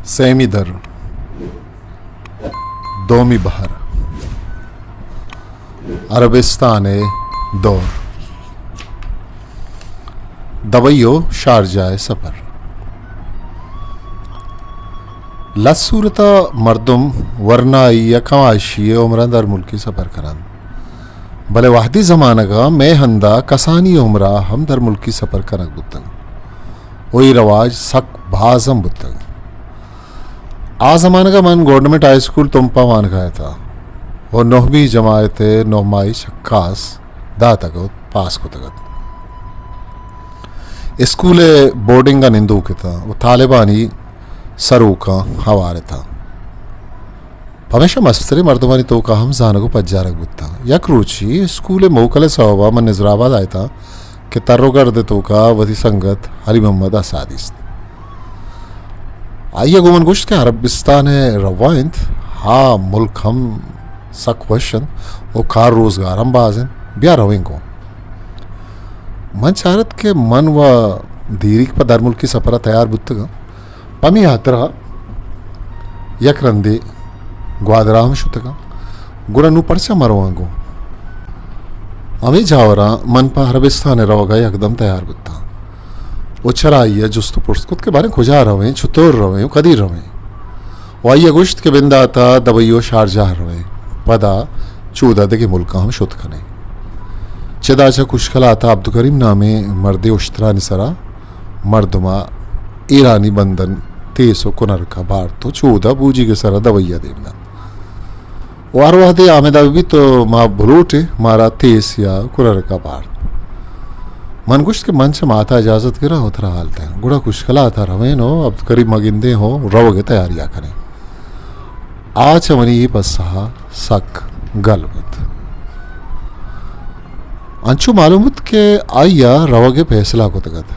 سیمی در، دومی بہر، عربستان ءِ دور، دبئی ءُ شارجہ ءِ سفر۔ لس صورت ءَ مردم ورنائی یا کماشی ءِ عمراں درملکی سفر کننت، بلے وہدی زمانگ ءَ مئے ہند ءَ کسانی عمر ءَ ہم درملکی سفر کنگ بوتگ ءُ اے رواج سک باز ہم بوتگ۔ آ زمانگ ءَ من گورنمنٹ ہائی اسکول تمپ ءَ وانگ ءَ اتاں ءُ نہمی جماعت ءِ نہمائی چکاس داتگ ءُ پاس کتگ ات۔ اسکول ءِ بورڈنگ ءَ نندوک اتاں ءُ طالبانی سروکاں ہوار اتاں۔ پمیشا مستریں مردمانی توکا ہم زانگ ءُ پجارگ بوتاں۔ یک روچے اسکول ءِ موکل ءِ سوب ءَ من نظر آباد آیتاں کہ تر ءُ گرد ءِ توکا وتی سنگت علی محمد ءَ ساہ دیست۔ آئی ءَ گوں من گوشت کہ عربستان ءَ روا انت، ہا ملک ہم سک وش انت ءُ کار روزگار ہم باز انت، بیا رویں گوں۔ من چارت کہ من و دیریگ پہ درملکی سفر ءَ تیار بوتگاں، پمی ہاترا یک رندے گوادر ءَ ہم شتگاں، گڑا نوں پرچا مہ رواں گوں؟ ہمے جاوراں من پہ عربستان ءَ روگ ءَ یکدم تیار بوتاں ءُ چرائی ءَ جست ءُ پرس کت کہ باریں کجا رویں، چتور رویں ءُ کدی رویں؟ ءُ آئی ءَ گوشت کہ بندات ءَ دبئی ءُ شارجہ رویں، پدا چودا دگہ ملکاں ہم شت کنیں۔ چدا چہ کشکلات ءَ عبدالکریم نامیں مردے اشترانی سرا مردم ءَ ایرانی بندن تیس ءُ کنرک ءَ بارت ءُ چودا بوجیگ ءِ سرا دبئی ءَ دیم دات۔ ءُ ہر وہدے آمد ءَ بہ بیت تو ما بلوٹیں مارا تیس یا کنرک ءَ بارت۔ من گوشت کہ من چہ مات ءَ اجازت گراں ءُ ترا حال دئیں۔ گڑا کشکلات ءَ رویں ءُ عبدالکریم ءَ گندیں ءُ روگ ءِ تیاری ءَ کنیں۔ آ چہ منی اے پسہ ءَ سک گل بوت۔ انچو معلوم بوت کہ آئی ءَ روگ ءِ پیسلہ کتگ ات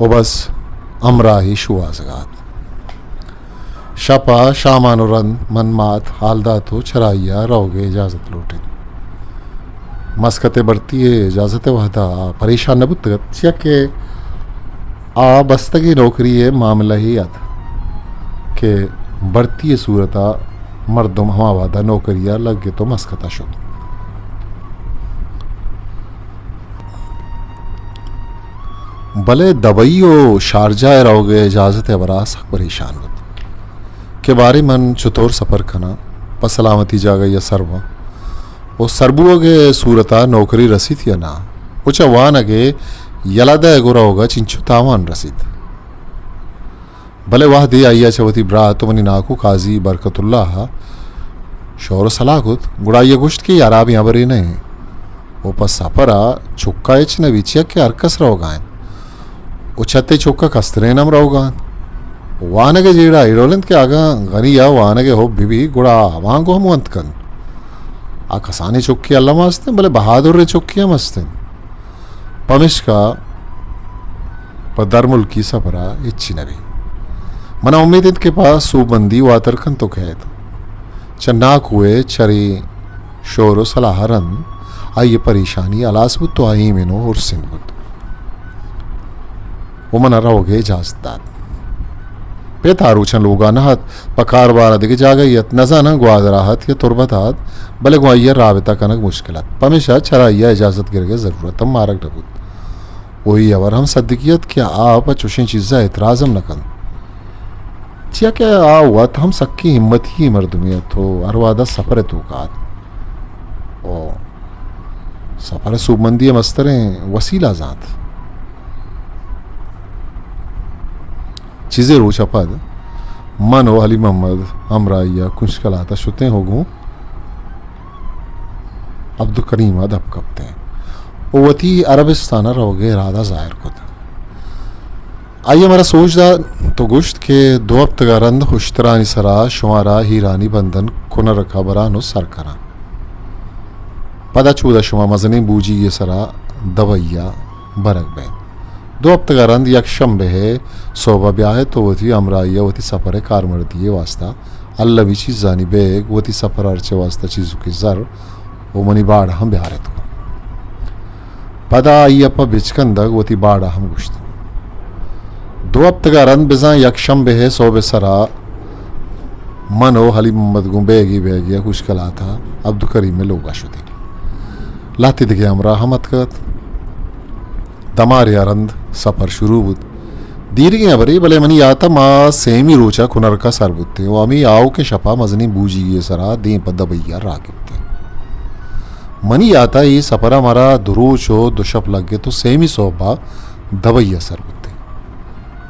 ءُ بس ہمراہی شوہازگ ءَ ات۔ شپ ءَ شامان ءُ رند من مات حال دات ءُ چرائی ءَ روگ ءِ اجازت لوٹت۔ مسقط ءِ بھرتی ءِ اجازت ءِ وہد ءَ آ پریشان نہ بوتگ ات، چیا کہ آ بستگیں نوکری ءِ معاملہ یے ات کہ بھرتی ءِ صورت ءَ مردم ہما وہد ءَ نوکری ءَ لگت ءُ مسقط ءَ شت۔ بلے دبئی ءُ شارجہ ءَ روگ ءِ اجازت ءِ ہبرا سک پریشان بوت کہ باریں من چطور سپر کناں، پہ سلامتی جاگہے ءَ سر باں ءُ سر بوگ ءِ صورت ءَ نوکری رسیت یا ناں ءُ چہ وانگ ءِ یلہ دئیگ ءُ روگ ءَ چنچو تاوان رسیت۔ بلے وہدے آئی ءَ چہ وتی برات ءُ منی ناکو قاضی برکت اللہ ءَ شور ءُ صلاح کت، گڑا آئی ءَ گوشت کہ اے ہرابیں ہبرے نہ انت ءُ پہ سپر ءَ چک ءَ ہچ نہ بیت، چیا کہ ہر کس روگ ءَ انت ءُ چہ تئی چک ءَ کسترین ہم روگ ءَ انت۔ وانگ ءِ جیڑہ اے ڈول انت کہ اگاں غنی ءَ وانگ ءِ حب بہ بیت، گڑا آ ہمانگو ہم ونت کنت۔ آ کسانیں چکے الم ءَ است انت، بلے بہادریں چکے ہم است انت۔ پمیشکا پہ درملکی سپر ءَ ہچی نہ بیت۔ من ءَ امیت انت کہ پہ سوبمندی واتر کنت ءُ کئیت۔ چہ ناکو ءِ چرے شور ءُ صلاح ءَ رند آئی ءِ پریشانی ہلاس بوت ءُ آ ایمن ءُ ہرسند بوت ءُ من ءَ روگ ءِ اجازت دات۔ پت آ روچاں لوگ ءَ نہ ات، پہ کاروبار ءَ دگہ جاگہے ات، نزاناں گوادر ءَ ات یا تربت ءَ ات، بلے گوں آئی ءَ رابطہ کنگ مشکل ات۔ پمیشا چرائی ءَ اجازت گرگ ءِ ضرورت ہم مارگ نہ بوت۔ ءُ اے ہبر ہم سدکی ات کہ آ پہ چشیں چیز ءَ اعتراض ہم نہ کنت، چیا کہ آ وت ہم سکیں ہمتی ئیں مردمے ات ءُ ہر وہد ءَ سپر ءِ توک ءَ ات ءُ سپر ءِ سوبمندی ءِ مستریں وسیلہ زانت۔ چیزے روچ ءَ پد من ءُ علی محمد ہمراہی ءَ کنشکلات ءَ شتیں ءُ گوں عبدالکریم ءَ دپ کپتیں ءُ وتی عربستان ءَ روگ ءِ ارادہ ظاہر کت۔ آئی ءَ مارا سوج دات ءُ گوشت کہ دو ہپتگ ءَ رند اشترانی سرا شمارا ایرانی بندن کنرک ءَ براں ءُ سر کناں۔ پدا چودا شما مزنیں بوجیگے ءِ سرا دبئی ءَ برگ بئیت۔ دو ہپتگ ءَ رند یک شمبے ءِ سہب ءَ بیاہیت ءُ وتی ہمراہی ءَ وتی سپر ءِ کارمردی ءِ واستا المی چیزانی بیگ، وتی سپر ءِ ہرچ ءِ واستا چیزوکیں زر ءُ منی باڑہ ہم بیاریت۔ پدا آئی ءَ پہ بچکندگ وتی باڑہ ہم گوشت۔ دو ہپتگ ءَ رند بزاں یک شمبے ءِ سہب ءِ سرا من ءُ علی محمد گوں بیگی بیگی ءَ کوشکلات ءَ عبدالکریم ءِ لوگ ءَ شتیں۔ لہتے دگہ ہمراہ ہم اتک ات۔ دمارے ءَ رند سپر شروع بوت۔ دیرگیں ہبرے، بلے منی یات ءَ ما سیمی روچ ءَ کنرک ءَ سر بوتیں ءُ ہمے آؤکیں شپ ءَ مزنیں بوجیگے ءِ سرا دیم پہ دبئی ءَ راہ گپتیں۔ منی یات ءَ اے سپر ءَ مارا دو روچ ءُ دو شپ لگت ءُ سیمی سہب ءَ دبئی ءَ سر بوتیں۔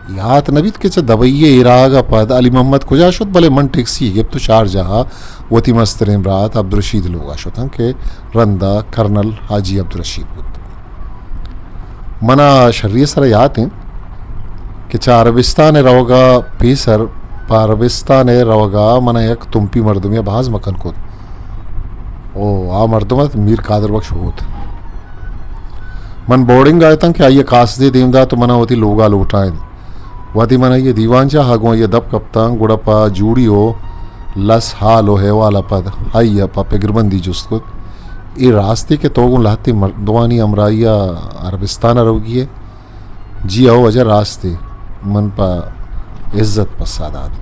یات نہ بیت کہ چہ دبئی ءِ اے راہگ ءَ پد علی محمد کجا شت، بلے من ٹیکسی گپت ءُ شارجہ ءَ وتی مستریں برات عبدالرشید ءِ لوگ ءَ شتاں کہ رند ءَ کرنل حاجی عبدالرشید بوت۔ من ءَ شری ءِ سرا یات انت کہ چہ عربستان ءَ روگ ءَ پیسر، پہ عربستان ءَ روگ ءَ من ءَ یک تمپی مردمے ءَ باز مکن کت۔ او آ مردم ات میر قادر بخش ہوت۔ من بورڈنگ ءَ اتاں کہ آئی ءَ قاصدے دیم دات ءُ من ءَ وتی لوگ ءَ لوٹائینت۔ وہدے من آئی ءِ دیوانچہ ءَ گوں آئی ءَ دپ کپتاں، گڑا پہ جوڑی ءُ لس حال ءُ احوال ءَ پد آئی ءَ پہ پگربندی جست کت، اے راستے کہ تو گوں لہتے مردمانی ہمراہی ءَ عربستان ءَ روگی ئے؟ جی ہو واجہ، راستے۔ من پہ عزت پسہ دات۔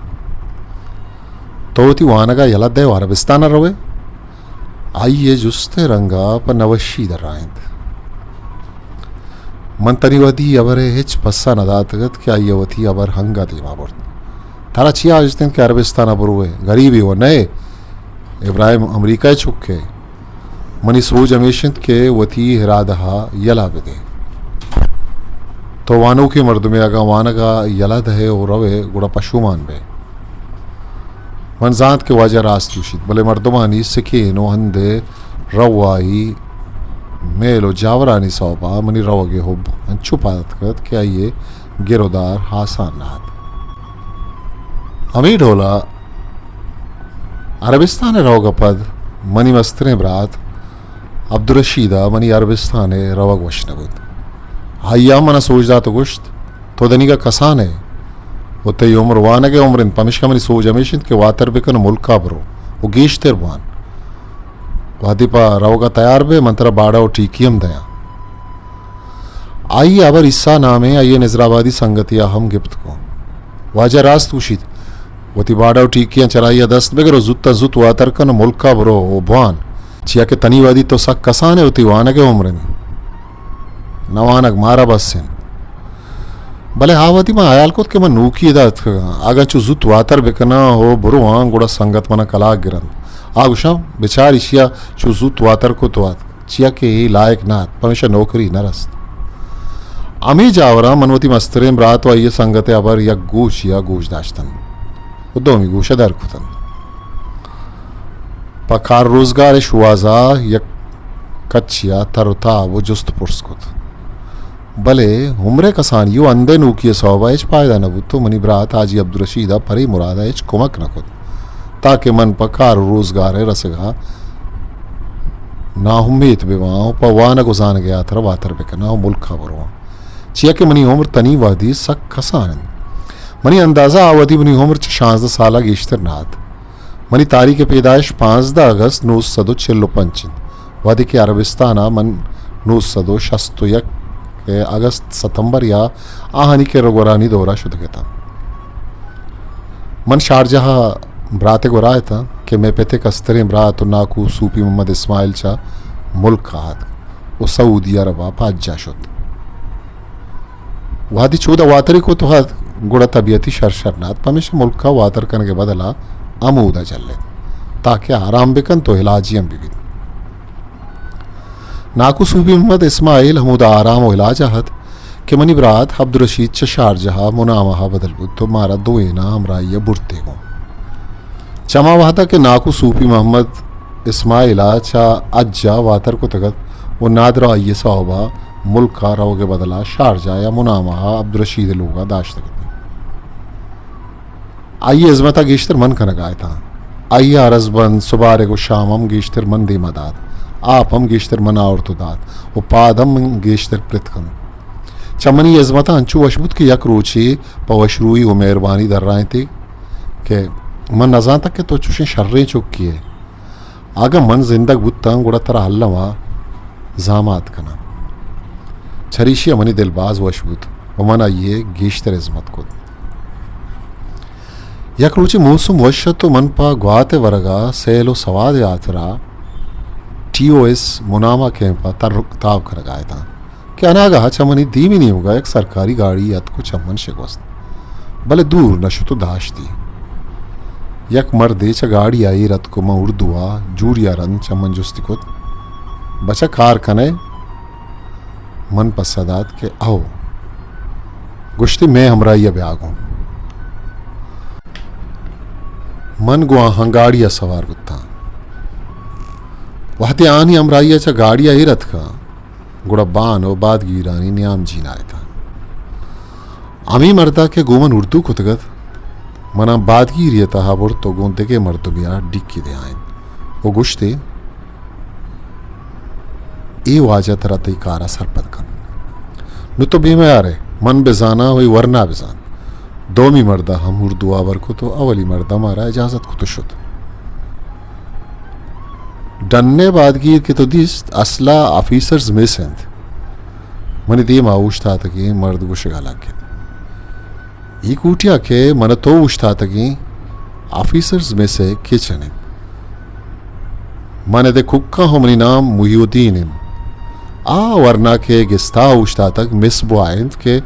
تو وتی وانگ ءَ یلہ دئے ءُ عربستان ءَ روئے؟ آئی ءِ جست ءِ رنگ ءَ پہ نوشی درائینت۔ من تنی وہدی ہبر ءِ ہچ پسہ نہ داتگ ات کہ آئی ءَ وتی ہبر ہنگہ دیما برت۔ ترا چیا حاجت انت کہ عربستان ءَ بروئے؟ گریبے وَ نئے؟ ابراہیم امریکہ ءِ چک ئے۔ منی سوج ہمیش انت کہ وتی ارادہ ءَ یلہ بدئے۔ تو وانوکیں مردمے، اگاں وانگ ءَ یلہ دئے ءُ روئے، گڑا پشومان بئے۔ من زانت کہ واجہ راست گوشیت، بلے مردمانی سکین ءُ ہند ءِ روائی، میل ءُ جاورانی سوب ءَ منی روگ ءِ حب انچو پاد اتک ات کہ آئی ءِ گر ءُ دار آسان نہ ات۔ ہمے ڈول ءَ عربستان ءَ روگ ءَ پد منی مستریں برات عبدالرشید ءَ منی عربستان ءَ روگ وش نہ بوت۔ آئی ءَ ہم من ءَ سوج دات ءُ گوشت، تو دنیگا کسان ئے ءُ تئی عمر وانگ ءِ عمر انت، پمیشکا منی سوج ہمیش انت کہ واتر بکن ءُ ملک ءَ برو ءُ گیشتر بوان۔ وہدے پہ روگ ءَ تیار بئے، من ترا باڑہ ءُ ٹیکی ہم دیاں۔ آئی ءِ ہبر عیسیٰ نامیں آئی ءِ نظرآبادی سنگتے ءَ ہم گپت کن۔ واجہ راست گوشیت، وتی باڑہ ءُ ٹیکیاں چرائی ءَ دست بگر ءُ زوتاں زوت واتر کن ءُ ملک ءَ برو ءُ بوان، چیا کہ تنی وہدی تو سک کسان ئے ءُ تئی وانگ ءِ عمر انت۔ نہ وانگ مارا بس انت۔ بلے آ وہدی من ہیال کت کہ من نوکی ادا اتکگاں، اگاں چو زوت واتر بکناں ءُ برواں، گڑا سنگت من ءَ کلاگ گرنت۔ آ گوشاں، بچار ایشی ءَ چو زوت واتر کت ءُ اتک، چیا کہ اے لائق نہ ات، پمیشا نوکری نہ رست۔ ہمے جاوراں من وتی مستریں برات ءُ آئی ءِ سنگت ءِ ہبر یک گوشی ءَ گوش داشتن ءُ دومی گوش ءَ در کتن۔ پہ کار روزگار ءِ شوہاز ءَ یک کچے ءَ تر ءُ تاب ءُ جست پرس کت۔ بلے عمر ءِ کسانی ءُ ہند ءِ نوکی ءِ سوب ءَ ہچ پائدہ نہ بوت ءُ منی برات حاجی عبدالرشید ءَ پرے مراد ءَ ہچ کمک نہ کت، تاکہ من پہ کار ءُ روزگار ءِ رسگ ءَ ناامیت بہ باں ءُ پہ وانگ ءُ زانگ ءِ ہاترا واتر بکناں ءُ ملک ءَ برواں، چیا کہ منی عمر تنی وہدی سک کسان انت۔ منی اندازہ آ وہدی منی عمر چہ شانزدہ سال ءَ گیشتر نہ ات۔ منی تاریخ پیدائش پانزدہ اگست نو سد ءُ چل ءُ پنچ انت، وہدے کہ عربستان ءَ من نو سد ءُ شست ءُ یک ءِ اگست ستمبر یا آہانی کر ءُ گورانی دور ءَ شتگ اتاں۔ من شارجہ ءَ برات ءِ گورا اتاں کہ مئے پت ءِ کستریں برات ءُ ناکو صوفی محمد اسماعیل چہ ملک ءَ آتک ءُ سعودی عرب ءَ پہ حج ءَ شت۔ وہدے چودا واتری کت ءُ اتک، گڑا طبیعتی شر شر نہ ات، پمیشا ملک ءَ واتر کنگ ءِ بدل ءَ ہمودا جلت، تاکہ آرام بکنت ءُ علاجی ہم ببیت۔ ناکو صوفی محمد اسماعیل ہمودا آرام ءُ علاج ءَ ات کہ منی برات عبدالرشید چہ شارجہ ءَ منامہ ءَ بدل بوت ءُ مارا دوئیناں ہمراہی ءَ برتے گوں۔ چہ ہما وہد ءَ کہ ناکو صوفی محمد اسماعیل ءَ چہ حج ءَ واتر کتگ ات ءُ نادراہی ءِ سوب ءَ ملک ءَ روگ ءِ بدل ءَ شارجہ یا منامہ ءَ عبدالرشید ءِ لوگ ءَ داشتگ ات، آئی ءِ ہزمت ءَ گیشتر من کنگ ءَ اتاں۔ آئی ءَ ارزبند، سبارگ ءُ شام ہم گیشتر من دیم ءَ دات، آپ ہم گیشتر من آورت ءُ دات ءُ پاد ہم من گیشتر پرت کنت۔ چہ منی ہزمت ءَ انچو وش بوت کہ یک روچے پہ وشروئی ءُ مہربانی درائینتے کہ من نزانتگ کہ تو چوشیں شریں چکے ئے۔ اگاں من زندگ بوتاں، گڑا ترا الم ءَ زامات کناں۔ چریشی ءَ منی دل باز وش بوت۔ پہ من آئی ءَ گیشتر ہزمت کت۔ یک روچے موسم وش ات ءُ من پہ گوات ءِ ورگ ءَ سیل ءُ سواد ءِ ہاترا ٹی او ایس منامہ کیمپ ءَ تر ءُ تاب کنگ ءَ اتاں کہ اناگہ چہ منی دیمی نیمگ ءَ یک سرکاری گاڑی اتک ءُ چہ من شگوست، بلے دور نہ شت ءُ داشتی۔ یک مردے چہ گاڑی ءَ ایر اتک ءُ من اردو ءَ جوڑی ءَ رند چہ من جستی کت، بچہ کار کن ئے؟ من پسہ دات کہ او۔ گوشتی، مئے ہمراہی ءَ بیا گوں۔ من گوں آہاں گاڑی ءَ سوار بوتاں۔ وہدے آہانی ہمراہی ءَ چہ گاڑی ءَ ایر اتکاں، گڑا بان ءُ بادگیرانی نیام جین ءَ اتاں۔ ہمے مرد ءَ کہ گوں من اردو کتگ ات، من ءَ بادگیری ءِ تہا برت ءُ گوں دگہ مردمے ءَ ڈیکی دیائینت ءُ گوشتی، اے واجہ ترا تئی کار ءَ سرپد کنت۔ نوں تو بے میار ئے، من بزاناں ءُ اے ورنا بزانت۔ دومی مرد ءَ ہم اردو ہبر کت ءُ اولی مرد ءَ مارا اجازت کت ءُ شت۔ ڈن ءِ بادگیر کہ تو دیست، اصل ءَ آفیسرز میس انت۔ منی دیم ءَ اوشتاتگیں مرد گوشگ ءَ لگت، اے کوٹی ءَ کہ من ءُ تو اوشتاتگیں، آفیسرز میس ءِ کچن انت۔ من اد ءِ کک آں ءُ منی نام محی الدین انت۔ آ ورنا کہ گستا اوشتاتگ، مس بوائے انت کہ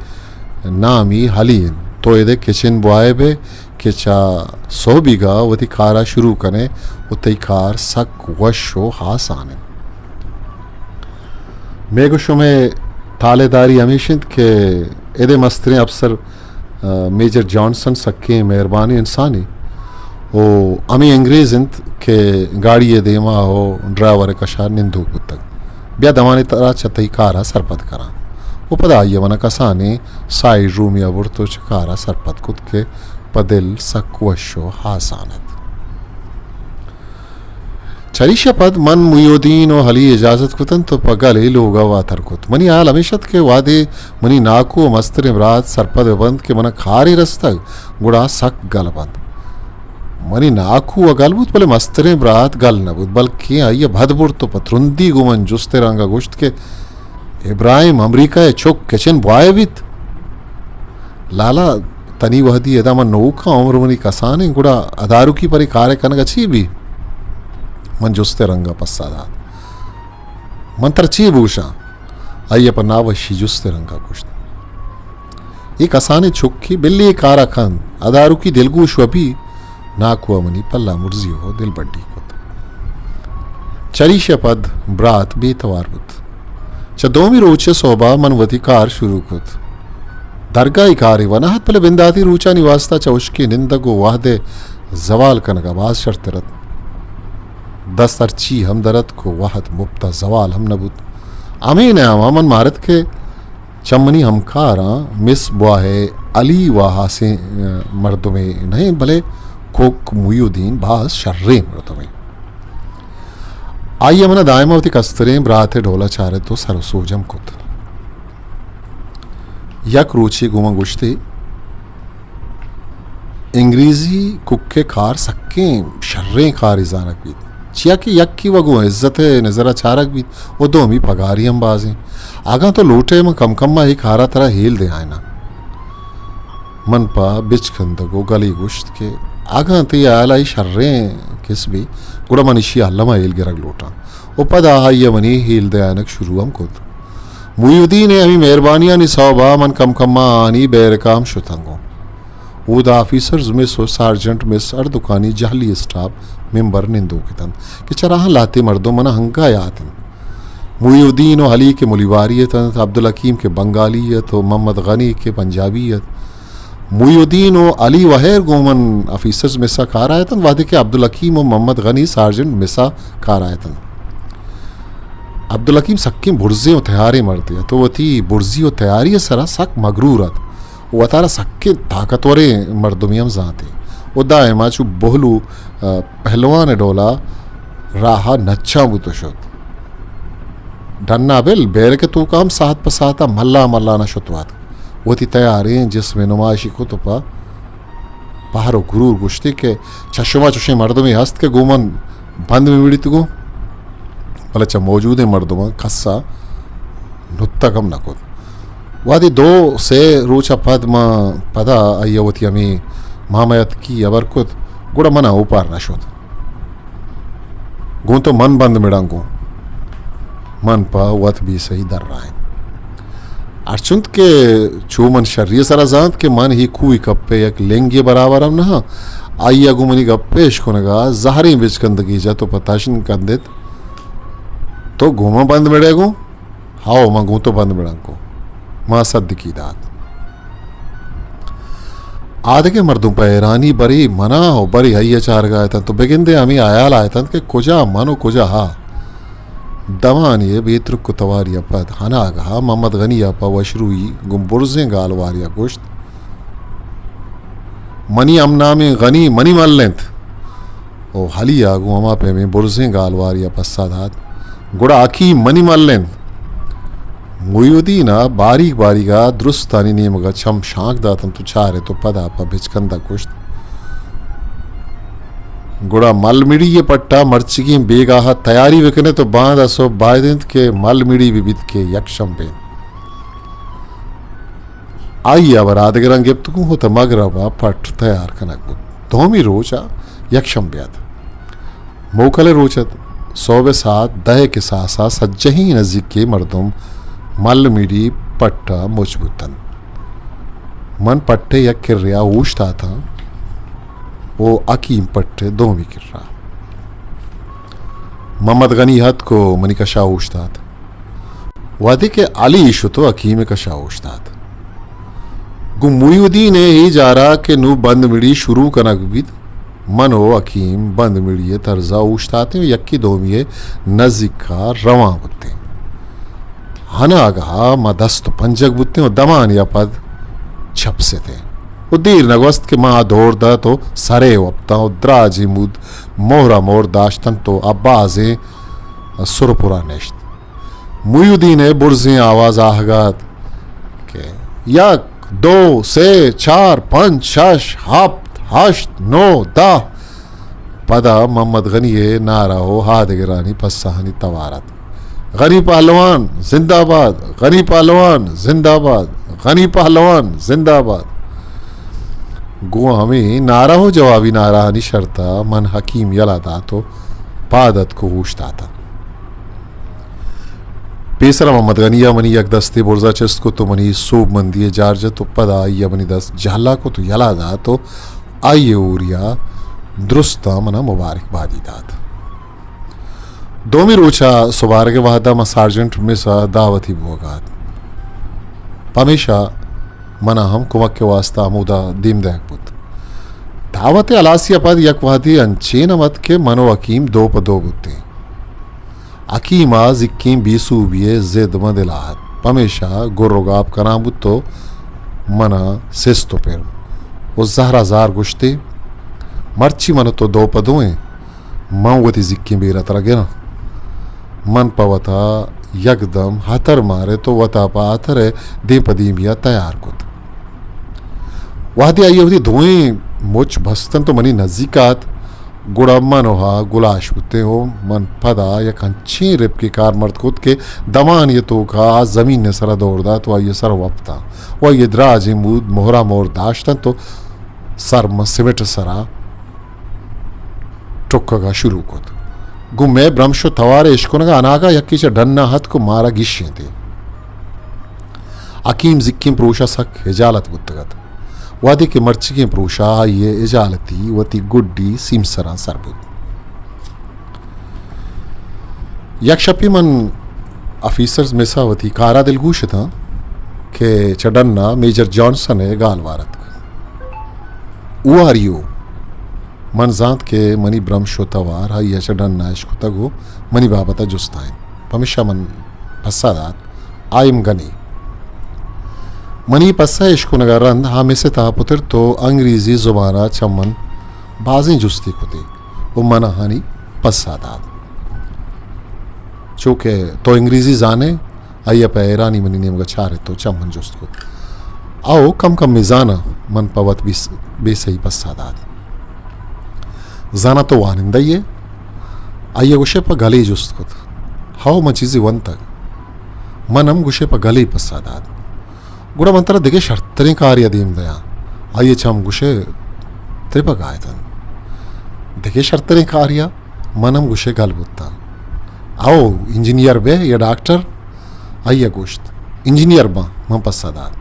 نامی ہلی انت۔ تو اد ءِ کچن بوائے بئے کہ چہ سہبیگ ءَ وتی کار ءَ شروع کن ئے ءُ تئی کار سک وش ءُ ہاسان انت۔ مئے گوں شمئے تالہ داری ہمیش انت کہ اد ءِ مستریں افسر، آ، میجر جانسن سکیں مہربانیں انسانے ءُ ہمے انگریز انت کہ گاڑی ءِ دیما ءُ ڈرائیور ءِ کش ءَ نندوک بوتگ۔ بیا دمانے ترا چہ تئی کار ءَ سرپد کناں۔ ءُ پدا آئی ءَ من ءَ کسانیں سائیڈ رومے ءَ برت ءُ چہ کار ءَ سرپد کت کہ پہ دل سک وش ءُ ہاسان ات۔ چریشی ءَ پد من محی الدین ءُ ہلی اجازت کت انت ءُ پہ گلے لوگ ءَ واتر کت۔ منی ہیال ہمیش ات کہ وہدے منی ناکو ءُ مستریں برات سرپد بہ بنت کہ من ءَ کارے رستگ، گڑا سک گل بنت۔ منی ناکو ءَ گل بوت، بلے مستریں برات گل نہ بوت، بلکیں آئی ءَ بد برت ءُ پہ ترندی گوں من جست ءِ رنگ ءَ گوشت کہ ابراہیم، امریکہ ءِ چک کچن بوائے بیت؟ لالا، تنی وہدی ادا من نوکاں، عمر منی کسانیں، گڑا ادارکی پرے کارے کنگ ءَ چی بی؟ من جست ءِ رنگ ءَ پسہ دات۔ من ترا چی بگوشاں؟ آئی ءَ پہ ناوشی جست ءِ رنگ ءَ گوشت۔ اے کسانیں چکے، بلے اے کار ءَ کنت، ادارکی دلگوش و بی۔ ناکو ءَ منی پلہ مرزی و دلبڈی کت۔ چریشی ءَ پد برات بے توار بوت۔ چہ دومی روچ ءِ سہب ءَ من وتی کار شروع کت۔ درگاہی کارے و نہ ات، بلے بنداتی روچانی واستا چہ ہشکیں نندگ و وہد ءِ زوال کنگ ءَ باز شرتر ات۔ دست ہرچی ہم در اتک و وہد مپت ءَ زوال ہم نہ بوت۔ ہمے نیام ءَ من مارت کہ چہ منی ہمکاراں مس بواہ ءِ علی وا ہاسیں، ءَ، مردمے نہ انت، بلے کوک محی الدین باز شریں مردمے۔ آئی ءَ من ءَ دائم ءَ وتی کستریں برات ءِ ڈول ءَ چارت و سر و سوج ہم کت۔ یک روچے گوں من گوشتی، انگریزی کک ءِ کار سکیں شریں کارے زانگ بیت، چیا کہ یکے و گوں عزت ءِ نظر ءَ چارگ بیت و دومی پگاری ہم بازیں۔ اگاں تو لوٹ ئے، من کم کم ءَ اے کار ءَ ترا ہیل دیائیناں۔ من پہ بچکندگ و گلے گوشت کہ اگاں تئی ہیال ءَ اے شریں کسبے، گڑا من ایشی ءَ الم ءَ ہیل گرگ لوٹاں۔ و پدا آئی ءَ منی ہیل دیائینگ شروع ہم کت۔ محی الدین ءِ ہمے مہربانیانی سوب ءَ من کم کم ءَ آہانی بیرک ءَ ہم شتاں گوں۔ اودا آفیسرز مس و سارجنٹ مس ہر دکانی جہلی اسٹاپ ممبر نندوک اتنت کہ چراہاں لہتے مردم من ءَ ہنگا یات انت۔ محی الدین و علی کہ ملیباری اتنت، عبدالحکیم کہ بنگالی ات و محمد غنی کہ پنجابی ات۔ محی الدین و علی و ہیر گوں من آفیسرز مس ءَ کار ءَ اتنت، وہدے کہ عبدالحکیم و محمد غنی سارجنٹ مس ءَ کار ءَ اتنت۔ عبدالحکیم سکیں برزیں و تیاریں مردے ات و وتی برزی و تیاری ءِ سرا سک مگرور ات و وتارا سکیں طاقتوریں مردمے ہم زانت و دائما چو بہلو، ءَ، پہلوان ءِ ڈولا راہ ءَ نچاں بوت و شت۔ ڈنا بل بیرک ءِ توکا ہم ساعت پہ ساعتا ملا ملا نہ شت وات۔ وتی تیاریں جسم ءِ نمائشی کت و پہ پہر و گرور گوشتی کہ چہ شما چوشیں مردمے ہست کہ گوں من بند بہ مڑیت گوں، بلے چہ موجودیں مردماں کس ءَ نتگ ہم نہ کت۔ وہدے دو سے روچ ءَ پد من پدا آئی ءَ وتی ہمے ماما اتکی ہبر کت، گڑا من ءَ اوپار نہ شت۔ گوں تو من بند مڑاں گوں۔ من پہ وت بے سہی درائینت۔ ہرچنت کہ چو من شری ءِ سرا زانت کہ من ہی کوئی کپ ءِ یک لنگے برابر ہم نہ آں، آئی ءَ گوں منی گپ ءِ اشکنگ ءَ زہریں بچکندگے جت ءُ پہ تشن کندت، تو گوں من بند مڑے گوں؟ ہئو، من گوں تو بند مڑاں گوں۔ ما سدکی دات۔ آدگہ مردم پہ حیرانی برے من ءَ ءُ برے آئی ءَ چارگ ءَ اتنت ءُ بگندے ہمے ہیال ءَ اتنت کہ کجا من ءُ کجا آ۔ دمانے ءِ بے ترک ءُ تواری ءَ پد ہناگہ ءَ محمد غنی ءَ پہ وشروئی گوں برزیں گالوارے ءَ گوشت، منی ہم نامیں غنی منی مل انت۔ ءُ ہلی ءَ گوں ہما پیمیں برزیں گالوارے ءَ پسہ دات، گڑا حکیم منی مل انت۔ محی الدین ءَ باریگ باریگ ءَ درستانی نیمگ ءَ چم شانک دات انت ءُ چارت ءُ پدا پہ بچکند ءَ گوشت، گڑا مل مڑی ءِ پٹ ءَ مرچیگیں بیگاہ ءَ تیاری بکن ات ءُ باندا سہب باید انت کہ مل مڑی بہ بیت کہ یک شمبے انت۔ آئی ءَ ہبر آدگراں گپت گوں ءُ تاں مگرب ءَ پٹ تیار کنگ بوت۔ دومی روچ ءَ یک شمبے ات۔ موکل ءِ روچ ات۔ سہب ءِ ساعت دہ ءِ کساس ءَ سجہیں نزیکیں مردم مل میڑی پٹ ءَ مچ بوت انت۔ من پٹ ءِ یک کرے ءَ اوشتاتاں ءُ حکیم پٹ ءِ دومی کرا۔ محمد غنی اتک ءُ منی کش ءَ اوشتات۔ وہدے کہ علی شت ءُ حکیم ءِ کش ءَ اوشتات۔ گوں محی الدین ءِ اے جار ءَ کہ نوں بند مڑی شروع کنگ بیت، من ءُ حکیم بند مڑی ءِ ترز ءَ اوشتاتیں ءُ یکے دومی ءِ نزیک ءَ روان بوتیں۔ ہناگہ ءَ ما دست ءُ پنجگ بوتیں ءُ دمانے ءَ پد چپستیں ءُ دیر نہ گوست کہ ما دور دات ءُ سرے وپتاں ءُ دراجیں مود مہر ءَ مہر داشتنت ءُ آ بازیں سر ءُ پرا نشت۔ محی الدین ءِ برزیں آواز آہگ ءَ ات کہ یک، دو، سے، چار، پنچ، شش، ہپت، ہشت، نو، دہ۔ پدا محمد غنی ءِ نعرہ ءُ آدگرانی پسہانی توار ات۔ غنی پہلوان زندہ باد، غنی پہلوان زندہ باد، غنی پہلوان زندہ باد۔ گوں ہمے نعرہ ءُ جوابی نعرہانی شرت ءَ من حکیم یلہ دات ءُ پاد اتک ءُ اوشتاتاں۔ پیسر ءَ محمد غنی ءَ منی یک دستے برز ءَ چست کت ءُ منی سوبمندی ءِ جار جت ءُ پدا آئی ءَ منی دست جہلا کت ءُ یلہ دات ءُ آئی ءِ ہوریا درستاں من ءَ مبارک بادی دات۔ دومی روچ ءَ سبارگ ءِ وہد ءَ ما سارجنٹ مس ءَ دعوتی بوگ ءَ ات۔ پمیشا من ءَ ہم کمک ءِ واستا ہمودا دیم دئیگ بوت۔ دعوت ءِ ہلاسی ءَ پد یک وہدے انچین ہم ات کہ من ءُ حکیم دو پہ دو بوتیں۔ حکیم ءَ زیکیں بے سوبی ءِ زد من دل ءَ ات، پمیشا گر ءُ گاپ کنان بوت ءُ من ءَ سست ءُ پر ءُ زہر ءَ زار گوشتے، مرچی من ءُ تو دو پہ دو ایں، من وتی زیکیں بیر ءَ ترا گراں۔ من پہ وتا یکدم ہتر مارت ءُ وتا پہ ہتر ءِ دیم پہ دیمی ءَ تیار کت۔ وہدے آئی ءَ وتی دوئیں مچ بستنت ءُ منی نزیک ءَ ات، گڑا من ءُ آ گلاش بوتیں ءُ من پدا یک انچیں رپکے کارمرد کت کہ دمانے ءِ توک ءَ آ زمین ءِ سرا دور دات ءُ آئی ءِ سر وپتاں ءُ آئی ءِ دراجیں مود مہر ءَ مہر داشتنت ءُ سر من سمٹ ءِ سرا ٹکگ ءَ شروع کت۔ گوں مئے برمش ءُ توار ءِ اشکنگ ءَ اناگہ یکے چہ ڈن ءَ اتک ءُ مارا گیشینت۔ حکیم زیکیں پروش ءَ سک ہجالت بوتگ ات۔ وہدے کہ مرچیگیں پروش ءَ آئی ءِ ہجالتی وتی گڈی سیمسراں سر بوت۔ یک شپے من آفیسرز میس ءَ وتی کار ءَ دلگوش اتاں کہ چہ ڈن ءَ میجر جانسن ءِ گالوار اتک۔ Who are you؟ من زانت کہ منی برمش ءُ توار آئی ءَ چہ ڈن ءَ اشکتگ ءُ منی بابت ءَ جست ءَ انت، پمیشا من پسہ دات، I am Ghani۔ منی پسہ اشکنگ ءَ رند آ مس ءِ تہا پترت ءُ انگریزی زبان ءَ چہ من بازیں جستے کت ءُ من آہانی پسہ دات۔ چو کہ تو انگریزی زان ئے؟ آئی ءَ پہ حیرانی منی نیمگ ءَ چارت ءُ چہ من جست کت۔ او کم کمے زاناں، من پہ وت بے س-، بے سہی پسہ دات۔ زاناں تو وانندہ ئے؟ آئی ءَ گوشے پہ گلے جست کت۔ ہئو، من چیزے ونتگ۔ من ہم گوشے پہ گلے پسہ دات۔ گڑا من ترا دگہ شرتریں کارے ءَ دیم دیاں۔ آئی ءِ چم گوشے ترپگ ءَ اتنت۔ دگہ شرتریں کارے ءَ؟ من ہم گوشے گل بوتاں۔ او انجینئر بئے یا ڈاکٹر؟ آئی ءَ گوشت، انجینئر باں، من پسہ دات۔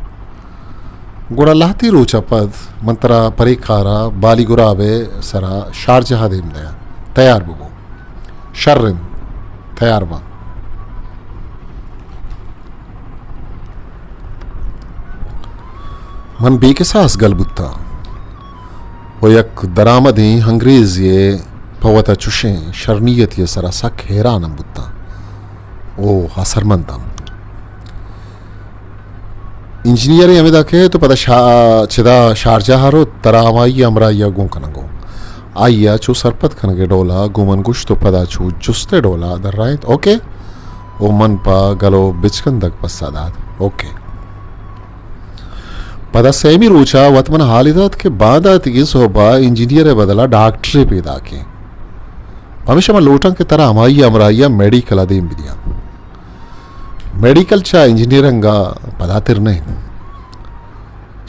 گڑا لہتے روچ ءَ پد من ترا پرے کار ءَ بالی گراب ءِ سرا شارجہ ءَ دیم دیاں۔ تیار ببو۔ شر انت، تیار باں۔ من بے کساس گل بوتاں و یک درآمدیں انگریزے ءَ پہ وتا چشیں شرنیتی ءِ سرا سک حیران ہم بوتاں و اثرمند ہم۔ انجینئرے ہمدا کئیت و پدا شا-، چدا شارجہ ءَ روت، ترا ہمائی ہمراہی ءَ گون کنگو۔ آئی ءَ چو سرپد کنگ ءِ ڈول ءَ گوں من گوشت و پدا چو جست ءِ ڈول ءَ درائینت، اوکے؟ و من پہ گل و بچکندگ پسہ دات، اوکے۔ پدا سیمی روچ ءَ وت من حالے دات کہ بانداتیگیں سہب ءَ انجینئر ءِ بدل ءَ ڈاکٹرے پیداک انت۔ پمیشا من لوٹاں کہ ترا ہمائی ہمراہی ءَ میڈیکل ءَ دیم بدیاں۔ میڈیکل چہ انجینئرنگ ءَ پداتر نہ انت۔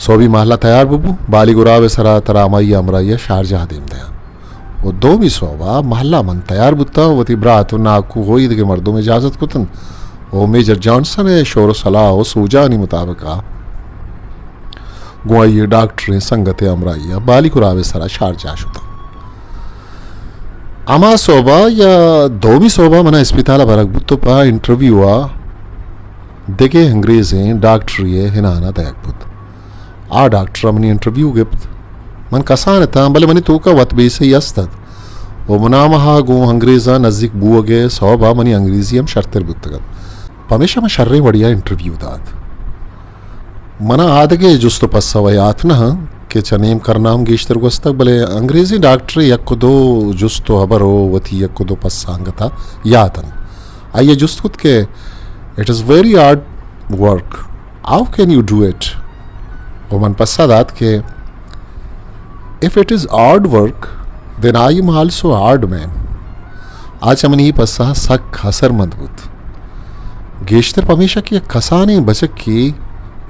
سہبی مہلہ تیار ببو، بالی گراب ءِ سرا ترا ہمائی ہمراہی ءَ شارجہ ءَ دیم دیاں۔ و دومی سہب ءَ مہلہ من تیار بوتاں، وتی برات و ناکو و ایدگہ مردم اجازت کتنت و میجر جانسن ءِ شور و صلاح و سوجانی مطابق ءَ گوں آئی ءِ ڈاکٹریں سنگت ءِ ہمراہی ءَ بالی گراب ءِ سرا شارجہ ءَ شتاں۔ ہما سہب ءَ یا دومی سہب ءَ من ءَ اسپتال ءَ برگ بوت و پہ انٹرویو ءَ دگہ انگریزیں ڈاکٹرے ءِ ہنان ءَ دئیگ بوت۔ آ ڈاکٹر ءَ منی انٹرویو گپت۔ من کسان اتاں، بلے منی توک ءَ وت بیسہی است ات و منامہ ءَ گوں انگریزاں نزیک بوگ ءِ سوب ءَ منی انگریزی ہم شرتر بوتگ ات۔ پمیشا من شریں وڑے ءَ انٹرویو دات۔ من ءَ آدگہ جست و پسہ وَ یات نہ انت کہ چہ نیم کرن ءَ ہم گیشتر گوستگ، بلے انگریزی ڈاکٹر ءِ یک و دو جست و ہبر و وتی یک و دو پسہ انگت ءَ یات انت۔ آئی ءَ جست کت کہ It is very hard work. How can you do it? و من پسہ دات کہ If it is hard work, then I am also hard man. آ چہ منی پسہ سک اثرمند بوت، گیشتر پمیشا کہ یک کسانیں بچکے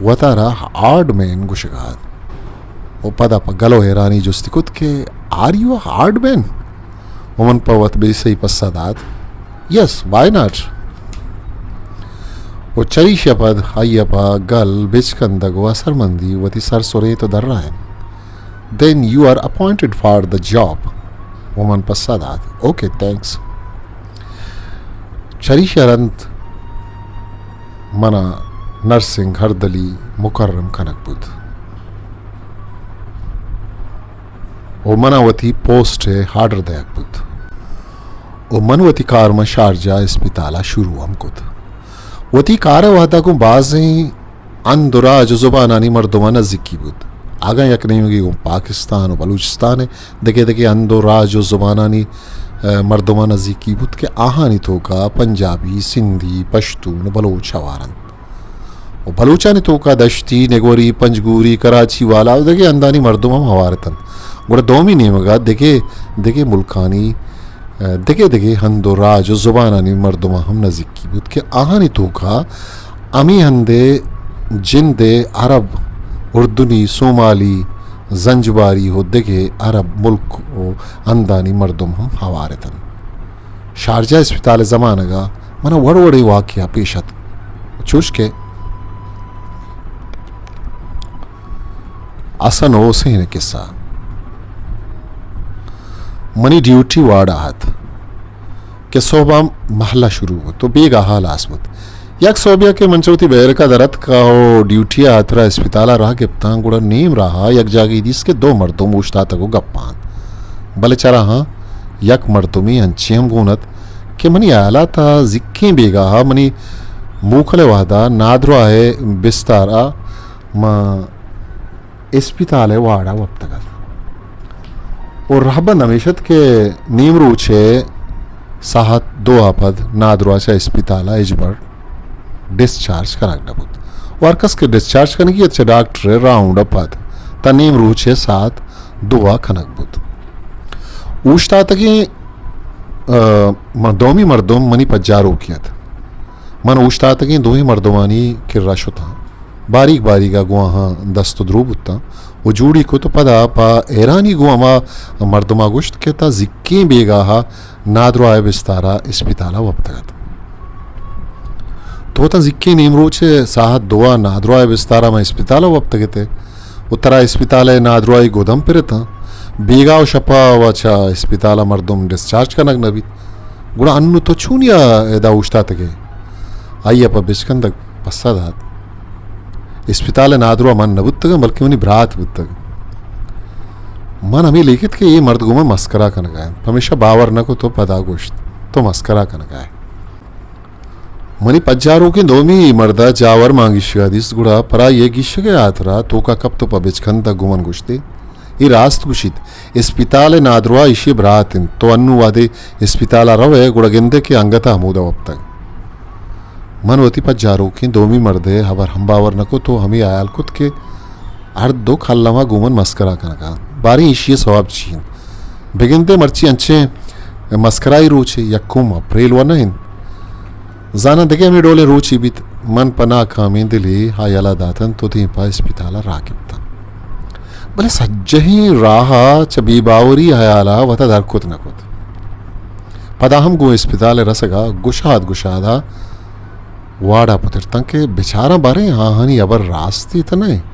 وتارا ہارڈ مین گوشگ ءَ ات۔ و پدا پہ گل و حیرانی جستی کت کہ Are you a hard man? و من پہ وت بیسہی پسہ دات، Yes, why not? و چریشی ءَ پد آئی ءَ پہ گل، بچکندگ و اثرمندی وتی سر سرینت و درائینت۔ Then you are appointed for the job. و من پسہ دات، Okay, thanks. چریشی ءَ رند من ءَ نرسنگ ہردلی مکرم کنگ بوت و من ءَ وتی پوسٹ ءِ آرڈر دئیگ بوت و من وتی کار ماں شارجہ اسپتال ءَ شروع ہم کت۔ وتی کار ءِ وہد ءَ گوں بازیں ہند و راج و زبانانی مردماں نزیکی بوت۔ اگاں یک نیمگے گوں پاکستان و بلوچستان ءِ دگہ دگہ ہند و راج و زبانانی، ءَ، مردماں نزیکی بوت کہ آہانی توکا پنجابی، سندھی، پشتون و بلوچ ہوار انت۔ و بلوچانی توکا دشتی، نگوری، پنجگوری، کراچی والا و دگہ ہندانی مردم ہم ہوار اتنت۔ گڑا دومی نیمگا دگہ دگہ ملکانی، ءَ، دگہ دگہ ہند و راج و زبانانی مردماں ہم نزیکی بوت کہ آہانی توکا ہمے ہندے جندے عرب، اردنی، صومالی، زنجباری و دگہ عرب ملک و ہندانی مردم ہم ہوار اتنت۔ شارجہ اسپتال ءِ زمانگ ءَ من ءَ وڑ وڑیں واقعہ پیش اتک، چوش کہ حسن و حسین ءِ قصہ۔ منی ڈیوٹی وارڈ ءَ ات کہ سہب ءَ مہلہ شروع بوت و بیگاہ ءَ ہلاس بوت۔ یک سہبے ءَ کہ من چہ وتی بیرک ءَ در اتکاں و ڈیوٹی ءِ ہاترا اسپتال ءَ راہ گپتاں، گڑا نیم راہ ءَ یک جاگہے دیست کہ دو مردم اوشتاتگ و گپاں انت، بلے چراہاں یک مردمے انچیں ہم گون ات کہ منی ہیال ءَ تاں زیکیں بیگاہ ءَ منی موکل ءِ وہد ءَ نادراہ ءِ بستار ءَ ماں اسپتال ءِ وارڈ ءَ وپتگ ات و رہبند ہمیش ات کہ نیمروچ ءِ ساعت دو ءَ پد نادراہ چہ اسپتال ءَ ہچبر ڈسچارج کنگ نہ بوت و ہر کس کہ ڈسچارج کنگی ات چہ ڈاکٹر ءِ راؤنڈ ءَ پد تاں نیمروچ ءِ ساعت دو ءَ کنگ بوت۔ اوشتاتگیں، ءَ، من، دومی مردم منی پجاروکے ات۔ من اوشتاتگیں دوئیں مردمانی کرا شتاں۔ باریک باریک ءَ گوں آہاں دست ءُ درو بوتاں ءُ جوڑی کت ءُ پدا پہ حیرانی گوں ہما مردم ءَ گوشت کہ تاں زیکیں بیگاہ ءَ نادراہ ءِ بستار ءَ اسپتال ءَ وپتگ ات۔ تو تاں زیکیں نیمروچ ءِ ساعت دو ءَ نادراہ ءِ بستار ءَ ماں اسپتال ءَ وپتگ ات ئے ءُ ترا اسپتال ءِ نادراہی گد ہم پر اتاں۔ بیگاہ ءُ شپ ءَ وَ چہ اسپتال ءَ مردم ڈسچارج کنگ نہ بیت۔ گڑا انوں تو چونیا ادا اوشتاتگ ئے؟ آئی ءَ پہ بچکندگ پسہ دات، اسپتال ءِ نادراہ من نہ بوتگاں، بلکیں منی برات بوتگ۔ من ہمے لیکت کہ اے مرد گوں من مسکرا کنگا انت، پمیشا باور نہ کت ءُ پدا گوشت، تو مسکرا کنگا ئے۔ منی پجاروکیں دومی مرد ءَ جاور مان گیشگا دیست، گڑا پر آئی ءِ گیشگ ءِ ہاترا توکا کپت ءُ پہ بچکندگ گوں من گوشت ئے، اے راست گوشیت، اسپتال ءِ نادراہ ایشی ءِ برات انت۔ تو انوں وہدے اسپتال ءَ رو ئے، گڑا گندئے کہ انگت ءَ ہمودا وپتگ۔ من وتی پجاروکیں دومی مرد ءِ ہبر ہم باور نہ کت ءُ ہمے ہیال کت کہ ہر دو کلم ءَ گوں من مسکرا کنگا انت۔ باریں ایشی ءِ سوب چی انت؟ بگندئے مرچی انچیں مسکرائی روچے، یکم اپریل وَ نہ انت۔ زاناں دگہ ہمے ڈولیں روچے بیت۔ من پہ ناکامیں دلے ہیالا داتنت ءُ دیم پہ اسپتال ءَ راہ گپتاں۔ بلے سجہیں راہ ءَ چہ بے باوری ہیال ءَ وتا در کت نہ کت۔ پدا ہم گوں اسپتال ءَ رسگ ءَ گشاد گشاد ءَ وارڈ ءَ پترتاں کہ بچاراں باریں آہانی ہبر راستی تہ نہ انت۔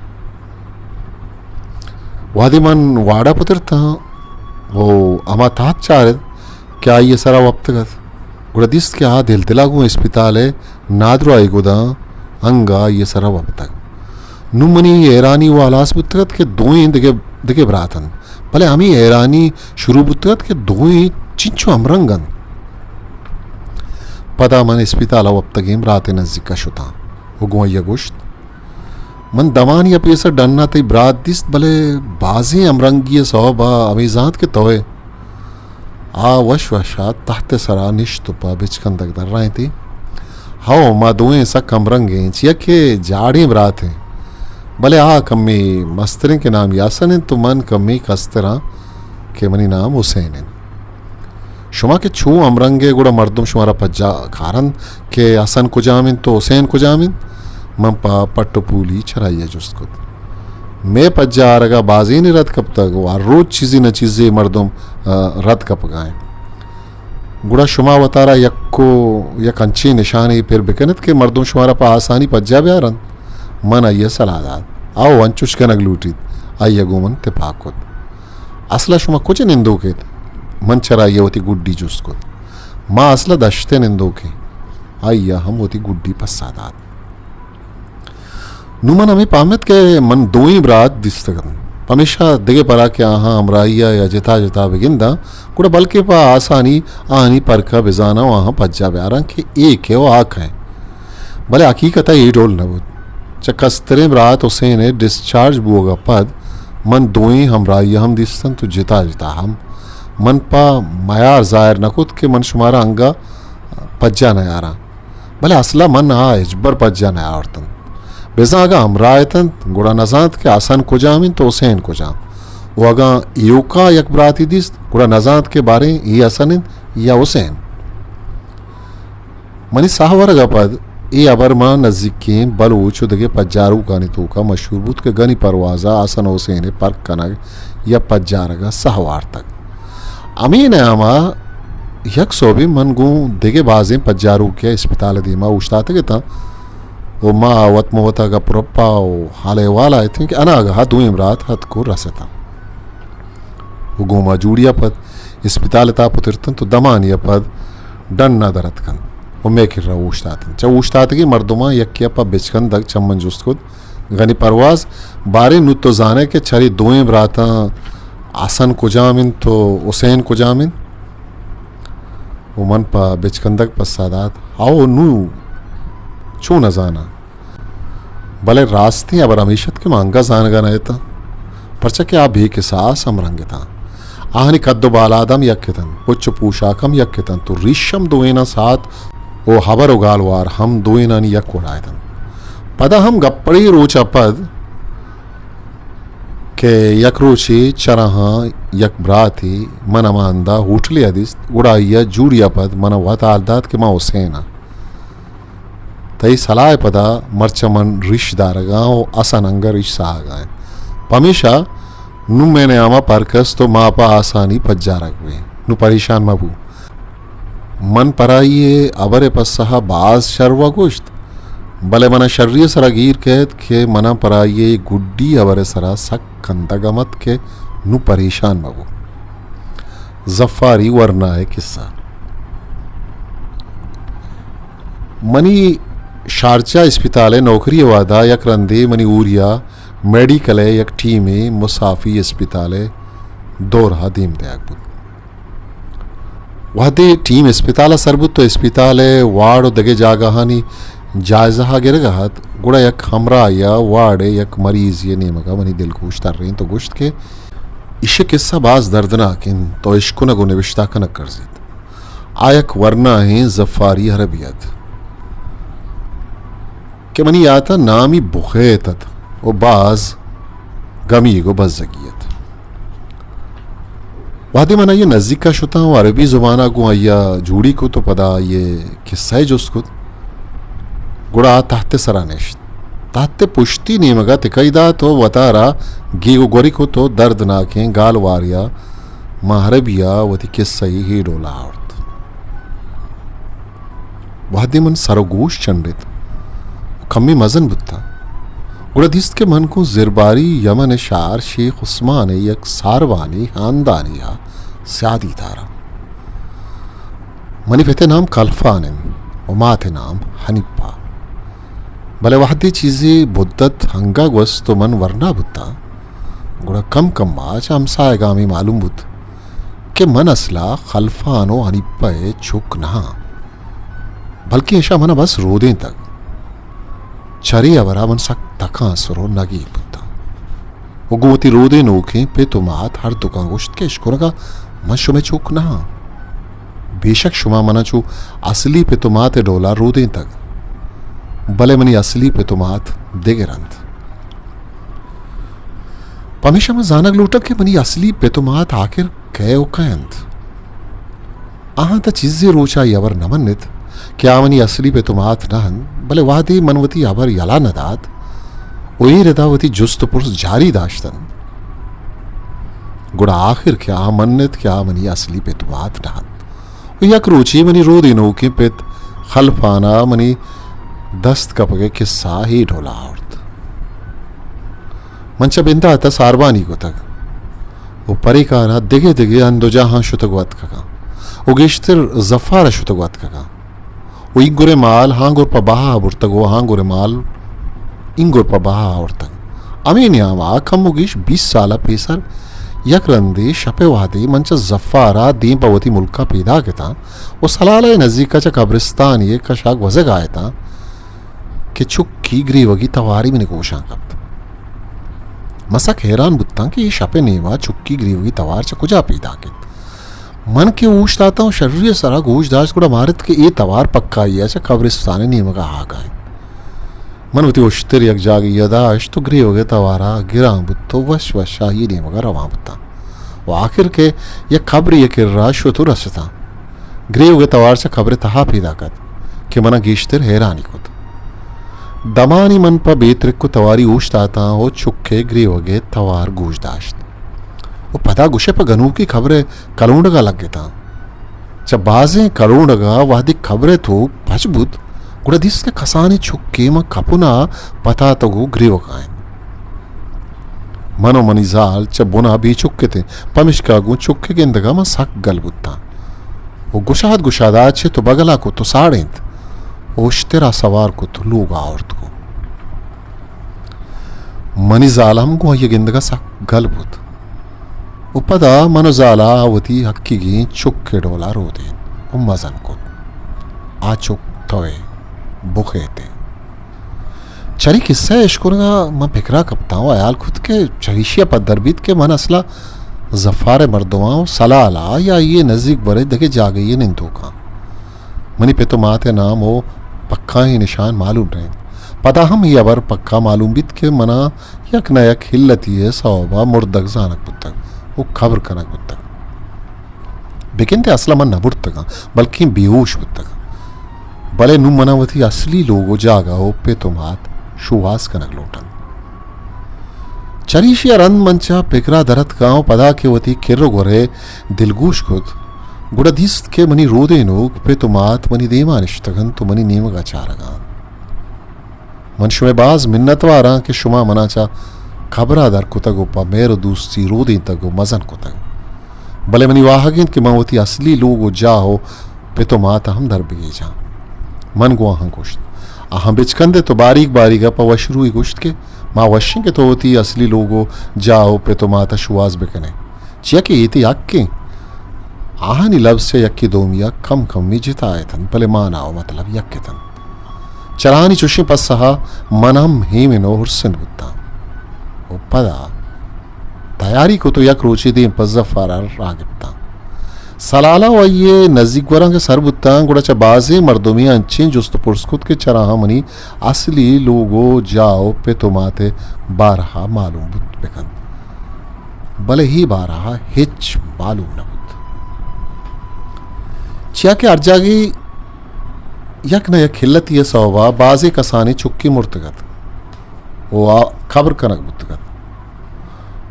وہدے من وارڈ ءَ پترتاں ءُ ہما تہت چارت کہ آئی ءِ سرا وپتگ ات، گڑا دیست کہ آ دلدلا گوں اسپتال ءِ نادراہی گداں انگا آئی ءِ سرا وپتگ۔ نوں منی حیرانی ءُ ہلاس بوتگ ات کہ دوئیں دگہ، دگہ برات انت، بلے ہمے حیرانی شروع بوتگ ات کہ دوئیں چنچو ہمرنگ انت۔ پدا من اسپتال ءَ وپتگیں برات ءِ نزیک ءَ شتاں ءُ گوں آئی ءَ گوشت، من دمانے ءَ پیسر ڈن ءَ تئی برات دیست، بلے بازیں ہمرنگی ءِ سوب ءَ ہمے زانت کہ تو ئے۔ آ وش وش ءَ تہت ءِ سرا نشت ءُ پہ بچکندگ درائینتی۔ ہو، ما دوئیں سک ہمرنگ ایں، چیا کہ جاڑیں برات ایں، بلے آ کمے مستر ایں کہ نامی حسن انت ءُ من کمے کستر آں کہ منی نام حسین انت۔ شما کہ چو ہمرنگ ئے، گڑا مردم شمارا پجا کارنت کہ حسن کجام انت ءُ حسین کجام انت؟ من پہ پٹ ءُ پولی چرائی ءَ جست کت۔ مئے پجا آرگ ءَ بازینے رد کپتگ ءُ ہر روچ چیزے نہ چیزے مردم، آ، رد کپگ ءَ انت۔ گڑا شما وتارا یک ءُ یک انچیں نشانے پر بکن ات کہ مردم شمارا پہ آسانی پجا بیارنت۔ من آئی ءَ سلاہ دات، او انچوش کنگ لوٹیت۔ آئی ءَ گوں من تپاک کت۔ اسل ءَ شما کج ءَ نندوک ایت؟ من چرائی ءَ وتی گڈی جست کت۔ ما اسل ءَ دشت ءَ نندوک ایں۔ آئی ءَ ہم وتی گڈی پسہ دات۔ نوں من ہمے پہمت کہ من دوئیں برات دیستگ انت، پمیشا دگہ پرا کہ آہاں ہمراہی ءَ یا جتا جتا بگنداں، گڑا بلکیں پہ آسانی آہانی پرک ءَ بزاناں ءُ آہاں پجا بیاراں کہ اے کئے ءُ آ کئے۔ بلے حقیقت ءَ اے ڈول نہ بوت۔ چہ کستریں برات حسین ءِ ڈسچارج بوگ ءَ پد من دوئیں ہمراہی ءَ ہم دیست انت ءُ جتا جتا ہم۔ من پہ میار ظاہر نہ کت کہ من شمارا انگہ پجا نیاراں، بلے اسل ءَ من آ ہچبر پجا نیاورتنت۔ بزاں اگاں ہمراہ اتنت، گڑا نزانت کہ حسن کجام انت ءُ حسین کجام۔ ءُ اگاں ایوکا یک براتے دیست، گڑا نزانت کہ باریں اے حسن انت یا حسین۔ منی ساہ ورگ ءَ پد اے ہبر ماں نزیکیں بلوچ ءُ دگہ پجاروکانی توکا مشہور بوت کہ گنی پرواز ءَ حسن ءُ حسین ءِ پرک کنگ یا پجارگ ءَ ساہ وارتگ۔ ہمے نیام ءَ یک سہبے من گوں دگہ بازیں پجاروکے ءَ اسپتال ءِ دیما اوشتاتگ اتاں ءُ ما وت مہ وت ءَ گپ ءُ رپ ءَ ءُ حال احوال ءَ اتیں کہ اناگہ ءَ دوئیں برات اتک ءُ رس اتاں ءُ گوں ما جوڑی ءَ پد اسپتال ءِ تہا پترتنت ءُ دمانے ءَ پد ڈن ءَ در اتکنت ءُ مئے کرا اوشتاتنت۔ چہ اوشتاتگیں مردماں یکے ءَ پہ بچکندگ چہ من جست کت، گنی پرواز، باریں نوں تو زانئے کہ چرے دوئیں براتاں حسن کجام انت ءُ حسین کجام انت؟ ءُ من پہ بچکندگ پسہ دات، ہئو، نوں چون نہ زاناں؟ بلے راستیں ہبر ہمیش ات کہ ما انگہ زانگ ءَ نہ اتاں، پرچا کہ آ بے کساس ہمرنگ اتاں۔ آہانی کد ءُ بالاد ہم یک اتنت، پچ ءُ پوشاک ہم یک اتنت ءُ ریش ہم دوئیناں ساعت ءُ ہبر ءُ گالوار ہم دوئینانی یک وڑا اتنت۔ پدا ہم گپڑے روچ ءَ پد کہ یک روچے چراہاں یک براتے من ہما ہندا ہوٹلے ءَ دیست، گڑا آئی ءَ جوڑی ءَ پد من ءَ وت حال دات کہ ما حسین آں۔ تئی سلاہ ءِ پدا مرچاں من ریش دارگاں و اسان انگہ ریش ساہگا انت۔ پمیشا نوں مئے نیاما پرک است و ما پہ آسانی پجارگ بیں۔ نوں پریشان مبو۔ من پرائی ءِ ہبر ءِ پسہ ءَ باز شر و گوشت، بلے منا شری ءِ سرا گیر کیت کہ منا پرائی ءِ گڈی ہبر ءِ سرا سک کندگ ہم ات کہ نوں پریشان مبو۔ زفاری ورنا ءِ کسہ۔ منی شارجہ اسپتال ءِ نوکری ءِ وہدا یک رندے منی اوریا میڈیکل ءِ یک ٹیمے مسافی اسپتال ءِ دورہ دیم دیگ بوت۔ وہدے ٹیم اسپتال ءَ سر بوت تو اسپتال ءِ وارڈ و دگہ جاگہانی جائزہ ءَ گرگ ءَ ات، گڑا یک ہمراہے ءَ وارڈ ءِ یک مریضے ءِ نیمگ ءَ منی دلگوش ترینت و گوشت کہ ایشی ءِ کسہ باز دردناک انت، تو اشکنگ و نبشتہ کنگ کرزیت۔ آ یک ورناہیں زفاری عربی ات کہ منی یات ءَ نامی بخیت ات و باز گمیگ و بزگی ات۔ وہدے من آئی ءِ نزیک ءَ شتاں و عربی زبان ءَ گوں آئی ءَ جوڑی کت و پدا آئی ءِ کسہ ءِ جست کت، گڑا آ تحت ءِ سرا نشت۔ تحت ءِ پشتی نیمگ ءَ تکئی دات و وتارا گیگ و گوری کت و دردناکیں گالوارے ءَ ماں عربی ءَ وتی کسہ ءَ اے ڈول ءَ آورت۔ وہدے من سر و گوش چنڈت و کمے مزن بوتاں، گڑا دیست کہ من گوں زرباری یمن ءِ شہر شیخ عثمان ءِ یک ساربانی ہاندانی ءَ سیادی داراں۔ منی پت ءِ نام کلفان انت و مات ءِ نام حنیفہ۔ بلے وہدے چیزے مدت ہنگا گوست و من ورنا بوتاں، گڑا کم کم ءَ چہ ہمساہگاں ہمے معلوم بوت کہ من اصلا خلفان و حنیفہ ءِ چک نہ آں، بلکیں اشاں منا بس رودینتگ۔ چرے ہبرا من سک تکانسر و نگیگ بوتاں و گوں وتی رودینوکیں پت و مات ہردکاں گوشت کہ اشکنگا من شمئے چک نہ آں۔ بے شک شما منا چو اصلی پت و مات ءِ ڈولا رودینتگ، بلے منی اصلی پت و مات دگر انت۔ پمیشا من زانگ لوٹاں کہ منی اصلی پت و مات آخر کئے و کئے انت؟ آہاں تاں چیزے روچا اے ہبر نہ منت کہ آ منی اصلی پت و مات نہ انت، بلے وہدے من وتی ہبر یلہ نہ دات و اے ردا وتی جست و پرس جاری داشتن، گڑا آخر کہ آ منت کہ آ منی اصلی پت و مات نہ انت۔ و یک روچے منی رودینوکیں پت خلفانا منی دست کپگ ءِ کسہ اے ڈولا آورت۔ من چہ بندات ءَ ساربانی کتگ و پریکان ءَ دگہ دگہ ہند و جاہاں شتگ و اتکگاں و گیشتر زفار ءَ شتگ و اتکگاں و اینگر ءِ مال ہانگر پہ بہا برتگ و ہانگر ءِ مال اینگر پہ بہا آورتگ۔ ہمے نیام ءَ کم و گیش بیست سال ءَ پیسر یک رندے شپ ءِ وہدے من چہ زفار ءَ دیم پہ وتی ملک ءَ پیداک اتاں و سلالہ ءِ نزیک ءَ چہ قبرستانے ءِ کش ءَ گوزگ ءَ اتاں کہ چکی گریوگی توارے منی گوشاں کپت۔ من سک حیران بوتاں کہ اے شپ ءِ نیما چکی گریوگی توار چہ کجا پیداک انت۔ من کہ اوشتاتاں و شری ءِ سرا گوش داشت، گڑا مارت کہ اے توار پکائی ءَ چہ قبرستان ءِ نیمگ ءَ آہگا انت۔ من وتی اشتر یک جاگہے ءَ داشت و گریوگ ءِ توار ءَ گراں بوت و وش وش آئی ءِ نیمگ ءَ روان بوتاں و آخر کہ یک قبرے ءِ کرا شت و رستاں۔ گریوگ ءِ توار چہ قبر ءِ تہا پیداک ات کہ منا گیشتر حیرانی کت۔ دمانے من پہ بے ترک و تواری اوشتاتاں و چک ءِ گریوگ ءِ توار گوش داشت و پدا گوشئے پہ گنوکی قبر ءِ کلونڈگ ءَ لگتاں۔ چہ بازیں کلونڈگ ءَ وہدے قبر ءِ توک پچ بوت، گڑا دیست کہ کسانیں چکے ماں کپن ءَ پتاتگ و گریوگ ءَ انت۔ من و منی زال چہ بن ءَ بے چک اتیں، پمشکا گوں چک ءِ گندگ ءَ من سک گل بوتاں و گشاد گشاد ءَ چت و بگل ءَ کت و ساڑینت و اشتر ءَ سوار کت و لوگ ءَ آورت گوں۔ منی زال ہم گوں آئی ءِ گندگ ءَ سک گل بوت و پدا من و زال ءَ وتی حقیگیں چک ءِ ڈول ءَ رودینت و مزن کت۔ آ چک تو ئے، بخیت ئے۔ چری قصہ ءِ اشکنگ ءَ من پکر ءَ کپتاں و ہیال کت کہ چریشی ءَ پدر بیت کہ من اصل ءَ زفار ءِ مردم آں و سلال ءَ یا آئی ءِ نزیک بر ءِ دگہ جاگہے ءِ نندوک آں۔ منی پت و مات ءِ نام و پکائیں نشان معلوم نہ انت۔ پدا ہم اے ہبر پکا معلوم بیت کہ منا یک نہ یک علتے ءِ سوب ءَ مردگ زانگ بوتگ و قبر کنگ بوتگ۔ بگندے اصل ءَ من نہ مرتگاں، بلکیں بے ہوش بوتگاں۔ بلے نوں منا وتی اصلی لوگ و جاگہ و پت و مات شوہاز کنگ لوٹنت۔ چریشی ء رند من چہ پکرا در اتکاں و پدا کہ وتی کر و گورے دلگوش کت، گڑا دیست کہ منی رودینوک پت و مات منی دیما نشتگ انت و منی نیمگا چارگا انت۔ من شمئے باز منتواراں کہ شما منا چہ قبرا در کتگ و پہ مہر و دوستی رودینتگ و مزن کتگ۔ بلے منی واہگ انت کہ من وتی اصلی لوگ و جاہ و پت و مات ء ہم در بگیجاں۔ من گوں آہاں گوشت۔ آہاں بچکندت و باریگ باریگ ء پہ وشروئی گوشت کہ ما وشیں کہ تو وتی اصلی لوگ و جاہ و پت و مات ء شوہاز بکن ئے، چیا کہ اے تئی حق انت۔ آہانی لبز چہ یکے دومی ء کم کمی جتا اتنت، بلے مانا و مطلب یک اتنت۔ چرانی چوشیں پسہ ء من ہم ہیمن و ہرسند بوتاں۔ و پدا تیاری کت و یک روچے دیم پہ ظفر ء راہ گپتاں۔ سلالہ و آئی ء نزیک گوراں کہ سر بوتاں، گڑا چہ بازیں مردمے انچیں جست و پرس کت کہ چراہاں منی اصلی لوگ و جاہ و پت و مات ء بارہ ء معلوم بوت بکنت، بلے اے بارہ ء ہچ معلوم نہ بوت، چیا کہ ہر جاگہے یک نہ یک علتے ء سوب ء بازیں کسانیں چکے مرتگ ات و آ قبر کنگ بوتگ ات۔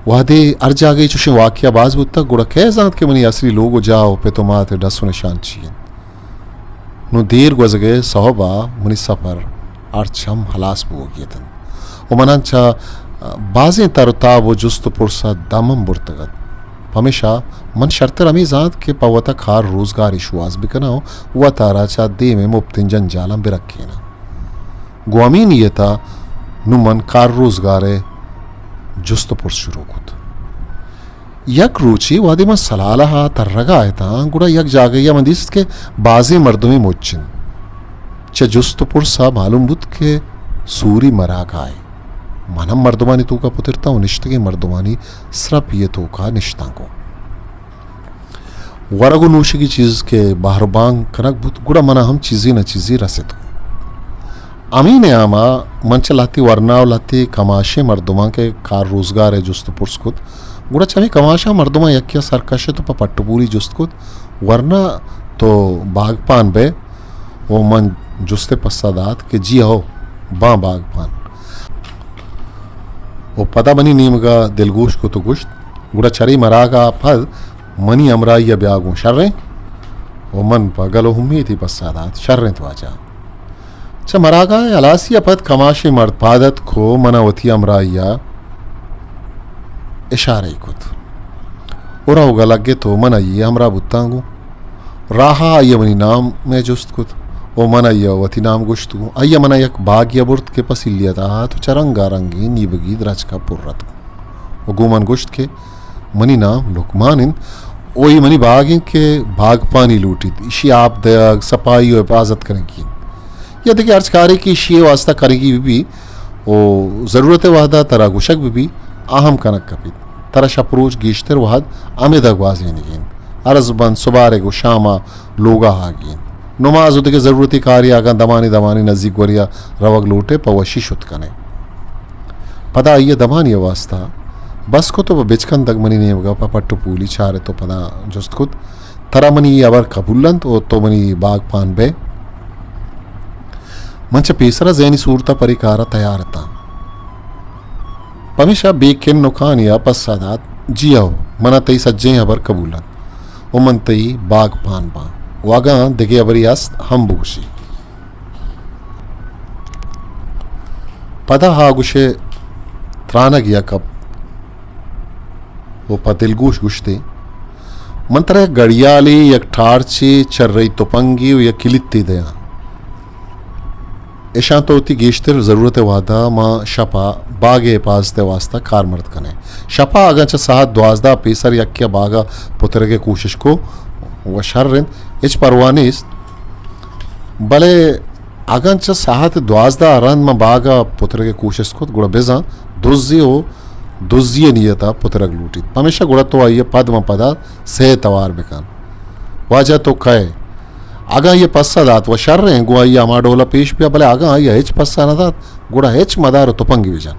وہدے ہر جاگہے چوشیں واقعہ باز بوتگ، گڑا کئے زانت کہ منی اصلی لوگ و جاہ و پت و مات ء ڈس و نشان چی انت؟ نوں دیر گوزگ ء سوب ء منی سفر ہرچ ہم ہلاس بوگی اتنت و من انچا بازیں تر و تاب و جست و پرس ء دم ہم برتگ ات۔ پمیشا من شرتر ہمے زانت کہ پہ وتا کار روزگارے شوہاز بکناں و وتارا چہ دیم ء مپتیں جنجالاں برکیناں۔ گوں ہمے نیت ء نوں من کار روزگار ء جست و پرس شروع کت۔ یک روچے وہدے من سلالہ ء ترگ ء اتاں، گڑا یک جاگہے ء من دیست کہ بازیں مردمے مچ انت۔ چہ جست و پرس ء معلوم بوت کہ سوری مراگاہ ء۔ من ہم مردمانی توکا پترتاں و نشتگیں مردمانی سرپی ء توکا نشتاں گوں۔ ورگ و نوشگی چیز کہ بہر و بانگ کنگ بوت، گڑا منا ہم چیزے نہ چیزے رست۔ ہمے نیاما من چہ لہتے ورنا و لہتے کماشیں مردماں کہ کار روزگار ء جست و پرس کت، گڑا چہ ہمے کماشاں مردماں یکے ء سر کشت و پہ پٹ و پولی جست کت، ورنا تو باگپان بئے؟ و من جست ء پسہ دات کہ جی ہو، باں باگپان۔ و پدا منی نیمگا دلگوش کت و گوشت، گڑا چرے مراگا پد منی ہمراہی ء بیا گوں شریں؟ و من پہ گل و امیتے پسہ دات، شریں واجہ۔ چہ مراگاہ ء ہلاسی ء پد کماشیں مرد پاد اتک و منا وتی ہمراہی ء اشارہ کت و روگ ء لگت و من آئی ء ہمراہ بوتاں گوں۔ راہ ء آئی ء منی نام ء جست کت و من آئی ء وتی نام گوشت گوں۔ آئی ء منا یک باگے ء برت کہ پسیلی ء تہا ات و چہ رنگا رنگیں نیبگی درچک ء پر اتک و گوں من گوشت کہ منی نام لقمان انت و اے منی باگ انت کہ باگپانی لوٹیت، ایشی آپ دئیگ، سپائی و حفاظت کنگی انت۔ یا دگہ ہرچ کارے کہ ایشی ء واسطہ کنگی بہ بی و ضرورت ء وہدا ترا گوشگ بہ بی، آ ہم کنگ کپیت۔ ترا شپ روچ گیشتر وہد ہمدا گوازینگی انت۔ عرض بند سبارگ و شاما لوگا آگی انت۔ نماز و دگہ ضرورتی کارے اگاں دمانے دمانے نزیک گوریا روگ لوٹے، پہ وشی شت کنے۔ پدا آئی ء دمانی ء واسطہ بس کت و پہ بچکندگ منی نیمگا پہ پٹ و پولی چارت و پدا جست کت، ترا منی اے ہبر قبول انت و تو منی باگپان بئے؟ من چہ پیسرا ذہنی صورتا پرے کارا تیار اتاں۔ پمیشا بے کن و کانی ء پسہ دات، جی ہو، منا تئی سجہیں ہبر قبول انت و من تئی باگپان باں و اگاں دگہ ہبرے است ہم بگوشی۔ پدا آ گوشے ترانگ ء کپ و پہ دلگوش گوشتے، من ترا یک گڑیالے، یک ٹارچے، چرئی تپنگے و یک کلیتے دیاں۔ اشاں تو وتی گیشتر ضرورت ء وہدا ماں شپا باگ ء حفاظت ء واسطہ کارمرد کن ئے۔ شپا اگاں چہ ساعت دوازدہ پیسر یکے ء باگا پترگ ء کوشش کو و شر انت، ہچ پرواہ نیست۔ بلے اگاں چہ ساعت دوازدہ ء رند من باگ ء پترگ ء کوشست کت، گڑا بزاں دزے و دزی ء نیت ء پترگ لوٹیت۔ پمیشا گڑا تو آئی ء پد من پدا سئے توار بکن۔ واجہ تو کئے؟ اگاں آئی ء پسہ دات و شریں، گوں آئی ء ہما ڈول ء پیش بیا، بلے اگاں آئی ء ہچ پسہ نہ دات، گڑا ہچ مدار و تپنگے بجن۔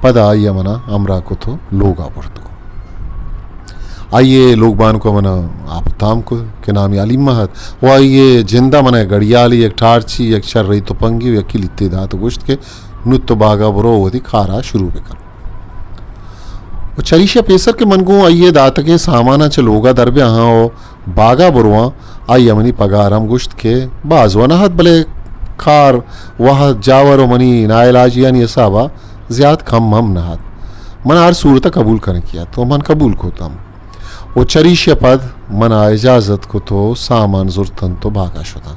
پدا آئی ء منا ہمراہ کت و لوگ ء برت۔ آئی ءِ لوگ بانک ءَ من ءَ آپ تام کت کہ نامی علیمہ ات ءُ آئی ءِ جند ءَ من ءَ گڑیالی، یک ٹارچی، یک شرئی تپنگی ءُ یکے لیتے دات ءُ گوشت کہ نوں تو باگ ءَ برو ءُ وتی کار ءَ شروع بکن۔ ءُ چریشی ءَ پیسر کہ من گوں آئی ءِ داتگیں ساماناں چہ لوگ ءَ در بیاہاں ءُ باگ ءَ برواں، آئی ءَ منی پگار ہم گوشت کہ باز وَ نہ ات، بلے کار، وہد، جاور ءُ منی ناعلاجیانی حساب ءَ زیات کم ہم نہ ات۔ من ءَ ہر صورت ءَ قبول کنگی ات ءُ من قبول کت ہم۔ ءُ چریشی ءَ پد من ءَ اجازت کت ءُ سامان زرتنت ءُ باگ ءَ شتاں۔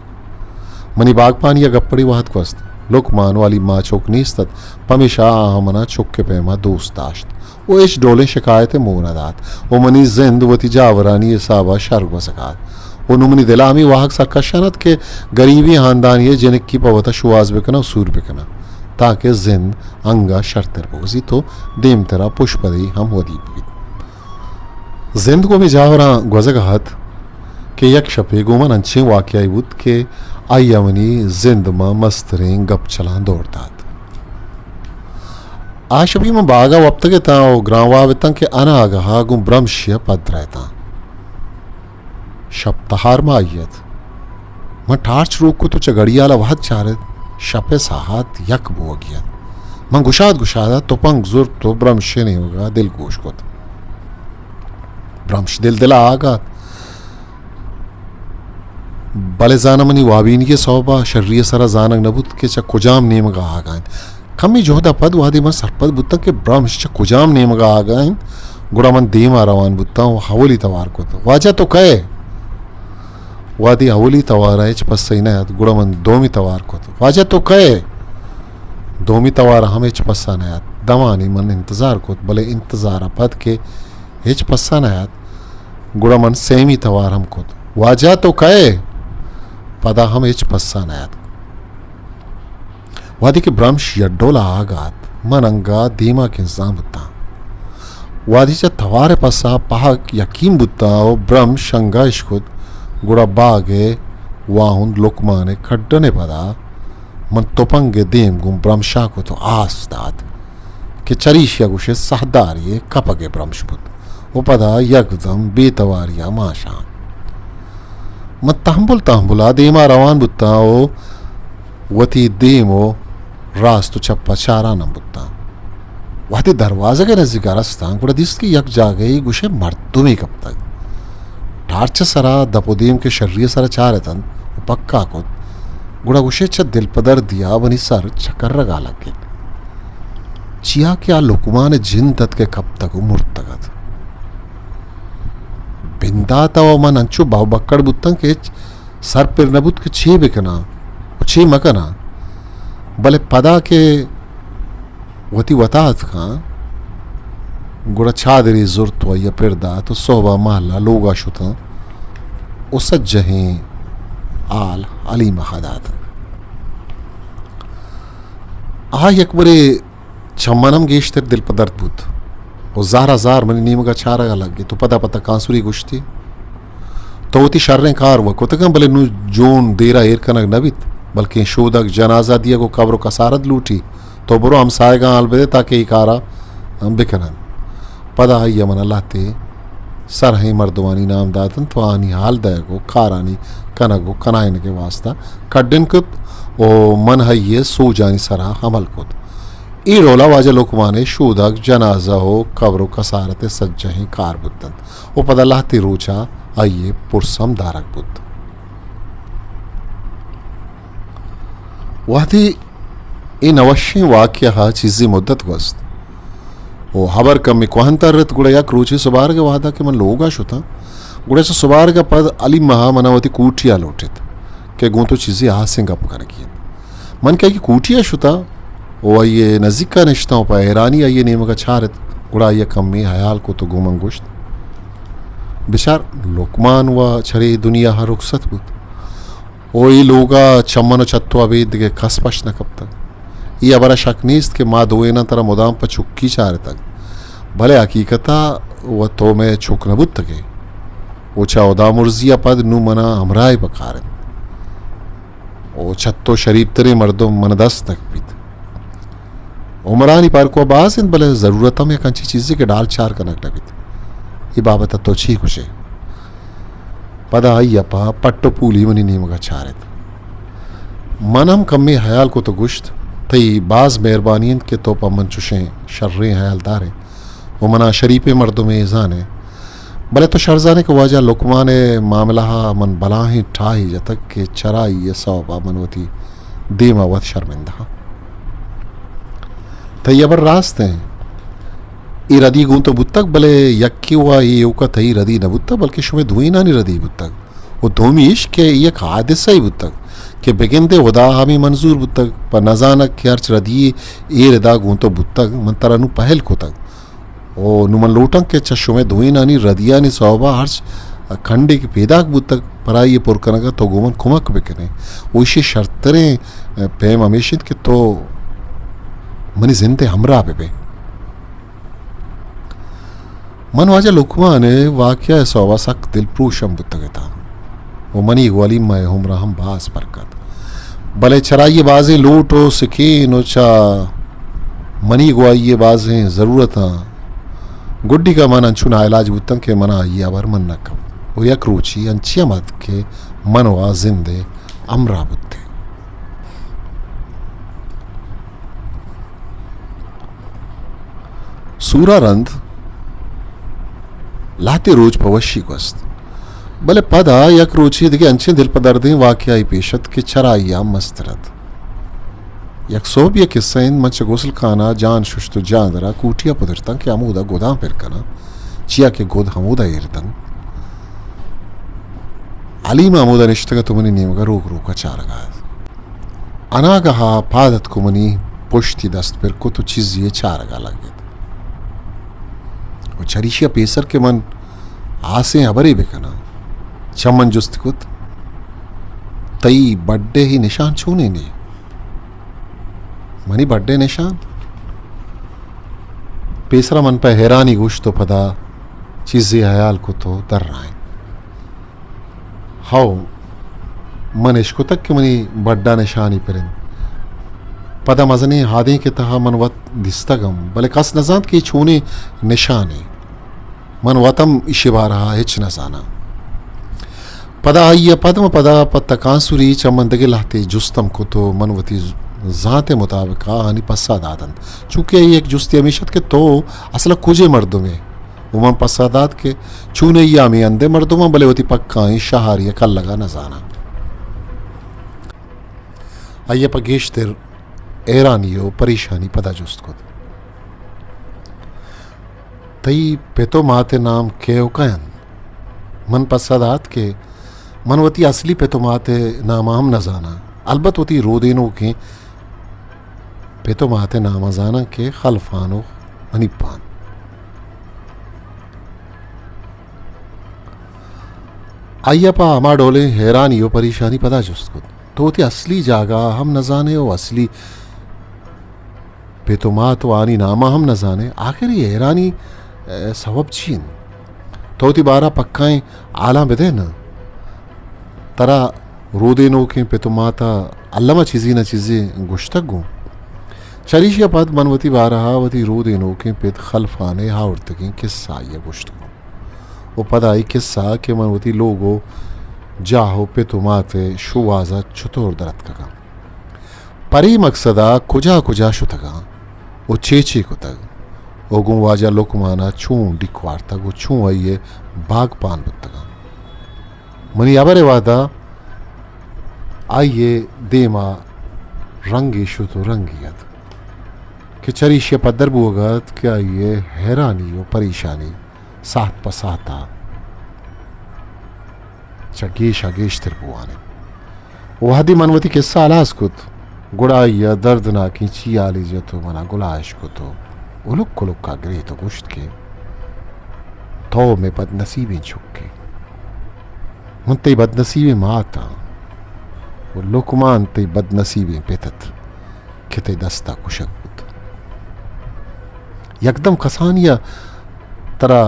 منی باگپانی ءَ گپڑے وہد گوست۔ لقمان ءُ علیمہ ءَ چک نیست ات، پمیشا آہاں من ءَ چک ءِ پیما دوست داشت ءُ ہچ ڈولیں شکایت ءِ موہ نہ دات ءُ منی زند وتی جاورانی حساب ءَ شر گوزگ ءَ ات۔ ءُ نوں منی دل ءَ ہمے واہگ سرکشان ات کہ گریبیں ہاندانی ءِ جنکے پہ وت ءَ شوہاز بکناں ءُ سور بکناں، تانکہ زند انگہ شرتر بگوزیت ءُ دیمتر ءَ پشپدی ہم ودی ببیت۔ زند گوں ہمے جاوراں گوزگ ءَ ات کہ یک شپے گوں من انچیں واقعہ بوت کہ آئی ءَ منی زند ءِ ماں مستریں گپچلاں دور دات۔ آ شپی من باگ ءَ وپتگ اتاں ءُ گرانواب اتاں کہ اناگہ ءَ گوں برمشے ءَ پد درائتاں۔ شپ تہار ماہی ات۔ من ٹارچ روک کت ءُ چہ گڑیال ءَ وہد چارت، شپ ءِ ساہت یک بوگی ات۔ من گشاد گشاد ءَ تپنگ زرت ءُ برمش ءِ نیمگ ءَ دلگوش کت۔ برمش دل دل ءَ آگ ءَ ات، بلے زاناں منی وابینی ءِ سوب ءَ شری ءِ سر ءَ زانگ نہ بوت کہ چہ کجام نیمگ ءَ آگ ءَ انت۔ کمے جہد ءَ پد وہدے من سرپد بوتاں کہ برمش چہ کجام نیمگ ءَ آگ ءَ انت، گڑا من دیم ءَ روان بوتاں ءُ اولی توار کت، واجہ تو کئے؟ وہدے اولی توار ءَ ہچ پسہ ئے نہ ات، گڑا من دومی توار کت، واجہ تو کئے؟ دومی توار ءَ ہم ہچ پسہ نہ ات۔ دمانے من انتظار کت، بلے انتظار ءَ پد کہ ہچ پسہ نہ ات، گڑا من سیمی توار ہم کت، واجہ تو کئے؟ پدا ہم ہچ پسہ نہ ات۔ وہدے کہ برمش یک ڈول ءَ آگ ءَ ات، من انگہ دیما کنزان بوتاں۔ وہدے چہ توار ءِ پسہ پہک یکیم بوتاں ءُ برمش انگہ اشکت، گڑا باگ ءِ واہند لقمان ءِ کڈن ءِ پدا من تپنگ ءِ دیم گوں برمش ءَ کت ءُ آس دات کہ چریشی ءَ گوشے ساہدارے ءِ کپگ ءِ برمش بوت ءُ پدا یکدم بے تواری ءَ ماشاں۔ من تہمبل تہمبل ءَ دیما روان بوتاں ءُ وتی دیم ءُ راست ءُ چپ ءَ چاران ہم بوتاں۔ وہدے دروازگ ءِ نزیک ءَ رستاں، گڑا دیست کہ یک جاگہے گوشے مردمے کپتگ۔ ٹارچ ءِ سرا دپ ءُ دیم کہ شری ءِ سرا چارتنت ءُ پکا کت، گڑا گوشے چہ دلپدردی ءَ منی سر چکرگ ءَ لگت۔ چیا کہ آ لقمان ءِ جند ات کہ کپتگ ءُ مرتگ ات۔ بندات ءَ من انچو بہ بکڑ بوتاں کہ ہچ سر پر نہ بوت کہ چے بکناں ءُ چے مکناں۔ بلے پدا کہ وتی وتا اتکاں، گڑا چادرے زرت ءُ آئی ءَ پر دات ءُ سہب ءَ مہل ءَ لوگ ءَ شتاں ءُ سجہیں ہال علیمہ ءَ دات۔ آ یک برے چہ من ہم گیشتر دلپدرد بوت ءُ زہر ءَ زہر منی نیمگ ءَ چارگ ءَ لگت ءُ پدا پدا کانسری گوشتی، تو وتی شریں کار وَ کتگ اَنت، بلے نوں جون دیر ءَ ایر کنگ نہ بیت، بلکیں شودگ، جنازہ دیگ ءُ قبر ءُ کسارت لوٹی۔ تو برو ہمساہگاں ہال بدے تاکہ اے کار ءَ بکن اَنت۔ پدا آئی ءَ من ءَ لہتے سرہیں مردمانی نام دات اَنت ءُ آہانی ہال دئیگ ءُ کارانی کنگ ءُ کنائینگ ءِ واستا کڈن کت ءُ من آئی ءِ سوجانی سرا عمل کت۔ اے ڈول ءَ واجہ لقمان ءِ شودگ، جنازہ ءُ قبر ءُ کسارت ءِ سجہیں کار بوت اَنت ءُ پدا لہتے روچ ءَ آئی ءِ پرس ہم دارگ بوت۔ وہدے اے نوشیں واقعہ ءَ چیزے مدت گوست ءُ ہبر کمے کوہنتر اَت، گڑا یک روچے سبارگ ءِ وہد ءَ کہ من لوگ ءَ شتاں، گڑا چہ سبارگ ءَ پد علیمہ ءَ من ءَ وتی کوٹی ءَ لوٹت کہ گوں تو چیزے ہاسیں گپ کنگی اِنت۔ من کہ آئی ءِ کوٹی ءَ شتاں ءُ آئی ءِ نزیک ءَ نشتاں ءُ پہ حیرانی آئی ءِ نیمگ ءَ چارت، گڑا آئی ءَ کمے ہیال کت ءُ گوں من گوشت، بچار، لقمان وَ چرے دنیا ءَ رخصت بوت۔ ءُ اے لوگ ءَ چہ من ءُ چہ تو ابید دگہ کس پشت نہ کپتگ۔ اے ہبر ءَ شک نیست کہ ما دوئیناں ترا مدام پہ چکی چارتگ، بلے حقیقت ءَ وَ تو مئے چک نہ بوتگ ئے ءُ چہ ہدامرزی ءَ پد نوں من ءَ ہمراہے بکار اِنت ءُ چہ تو شریپ تریں مردم من ءَ دست نہ کپیت۔ عمرانی پرک وَ باز اِنت، بلے ضرورت ہم یک انچیں چیزے کہ ڈال چار کنگ نہ بیت۔ اے بابت ءَ تو چی گوش ئے؟ پدا آئی ءَ پہ پٹ ءُ پولی منی نیمگ ءَ چارت۔ من ہم کمے ہیال کت ءُ گوشت، تئی باز مہربانی انت کہ تو پہ من چشیں شریں ہیال دار ئے ءُ منا شریپیں مردمے زان ئے۔ بلے تو شر زان ئے کہ واجہ لقمان ءِ معاملہ ءَ من بلاہیں ٹاہے جتگ کہ چرائی ءِ سوب ءَ من وتی دیم ءَ وت شرمندہ آں۔ تئی ہبر راست انت۔ اے ردی گوں تو بوتگ، بلے یکے وا اے ایوک ءَ تئی ردی نہ بوتگ، بلکہ شمئے دوئینانی ردی بوتگ۔ ءُ دومی ایش کہ اے یک حادثہ ئے بوتگ کہ بگندے ہدا ہمے منظور بوتگ، پہ نزانگ کہ ہرچ ردی اے ردا گوں تو بوتگ، من ترا نوں پہل کتگ۔ ءُ نوں من لوٹاں کہ چہ شمئے دوئینانی ردیانی سوب ءَ ہرچ کنڈے کہ پیداک بوتگ، پرائی ءِ پر کنگ ءَ تو گوں من کمک بکن ئے۔ ءُ ایشی ءِ شرتریں پیم ہمیش انت کہ تو منی زند ءِ ہمراہ بہ بئے۔ من واجہ لقمان ءِ واقعہ ءِ سوب ءَ سک دلپروش ہم بوتگ اتاں ءُ منی گوں حلیمہ ءِ عمر ءَ ہم باز فرق ات، بلے چرائی ءِ بازیں لوٹ ءُ سکین ءُ چہ منی گوں آئی ءِ بازیں ضرورتاں گڈیگ ءَ من انچو ناعلاج بوتاں کہ منا آئی ءِ ہبر من نہ کپت ءُ یک روچے انچیں ہم ات کہ من ءُ آ زند ءِ ہمراہ بوتیں۔ سورا رند لہتے روچ پہ وشی گوست، بلے پدا یک روچے دگہ انچیں دل پہ دردیں واقعہ ئے پیش ات کہ چرائی ءَ ہم مستر ات۔ یک سہبی ءِ کسہ انت، من چہ غسل خانہ ءَ جان ششت ءُ جان درا کوٹی ءَ پدرتاں کہ ہمودا گداں پر کناں، چیا کہ گد ہمودا ایر دنت۔ حلیمہ ہمودا نشتگ ات ءُ منی نیمگ ءَ روک روک ءَ چارگ ءَ ات۔ اناگہ ءَ پاد اتک ءُ منی پشتی دست پر کت ءُ چیزے ءِ چارگ ءَ لگت۔ ءُ چریشی ءَ پیسر کہ من ہاسیں ہبرے بکناں، چہ من جست کت، تئی بڈ ءِ نشان چونیں نے؟ منی بڈ ءِ نشان؟ پیسرا من پہ حیرانی گوشت ءُ پدا چیزے ہیال کت ءُ درائینت۔ ہئو، من اشکتگ کہ منی بڈ ءَ نشانے پر انت۔ پدا مزنیں ہادینک ءِ تہا من وت دیستگ ہم، بلے کس نزانت کہ اے چونیں نشانے۔ من وت ہم ایشی بارہ ءَ ہچ نزاناں۔ پدا آئی ءَ پد من پدا پہ تکانسری چہ من دگہ لہتے جست ہم کت ءُ من وتی زانت ءِ مطابق آہانی پسہ دات انت۔ چونکہ آئی ءِ یک جستے ہمیش ات کہ تو اصل ءَ کجے مردمے؟ ءُ من پسہ دات کہ چونائی ءَ ہمے ہند ءِ مردماں، بلے وتی پکائیں شہاری ءِ کلگ ءَ نزاناں۔ آئی ءَ پہ گیشتر حیرانی ءُ پریشانی پدا جست کت، تئی پت ءُ مات ءِ نام کئے ءُ کئے انت؟ من پسہ دات کہ من وتی اصلی پت ءُ مات ءِ نام ءَ ہم نزاناں، البت وتی رودینوکیں پت ءُ مات ءِ نام ءَ زاناں کہ خلفان ءُ حنیفان۔ آئی ءَ پہ ہما ڈولیں حیرانی ءُ پریشانی پدا جست کت، تو وتی اصلی جاگہ ءَ ہم نزان ئے ءُ اصلی پت ءُ مات ءُ آہانی نام ءَ ہم نزان ئے، آخر اے حیرانی، ءَ، سوب چی انت؟ تو وتی بارہ ءَ پکائیں حالاں بدئے نا۔ ترا رودینوکیں پت ءُ مات ءَ الم ءَ چیزے نہ چیزے گوشتگ گوں۔ چریشی ءَ پد من وتی بارہ ءَ وتی رودینوکیں پت خلفان ءِ آورتگیں کسہ آئی ءَ گوشت گوں۔ ءُ پدا اے کسہ کہ من وتی لوگ ءُ جاہ ءُ پت ءُ مات ءِ شوہاز ءَ چتور در اتکگاں، پرے مقصد ءَ کجا کجا شتگاں ءُ چے چے کتگ ءُ گوں واجہ لقمان ءَ چون ڈیک وارتگ ءُ چون آئی ءِ باگپان بوتگاں۔ منی ہبر ءِ وہد ءَ آئی ءِ دیم ءَ رنگے شت ءُ رنگے ات کہ چریشی ءَ پدر بوگ ءَ ات کہ آئی ءِ حیرانی ءُ پریشانی ساعت پہ ساعت ءَ چہ گیش ءَ گیشتر بوان انت۔ وہدے من وتی کسہ ہلاس کت، گڑا آئی ءَ دردناکیں چیہالے جت ءُ من ءَ گلائیش کت ءُ ہلک ہلک ءَ گریت ءُ گوشت کہ تو مئے بدنصیبیں چک ئے۔ من تئی بدنصیبیں مات آں ءُ لقمان تئی بدنصیبیں پت ات کہ تئی دست ءَ کشگ بوت۔ یکدم کسانی ءَ ترا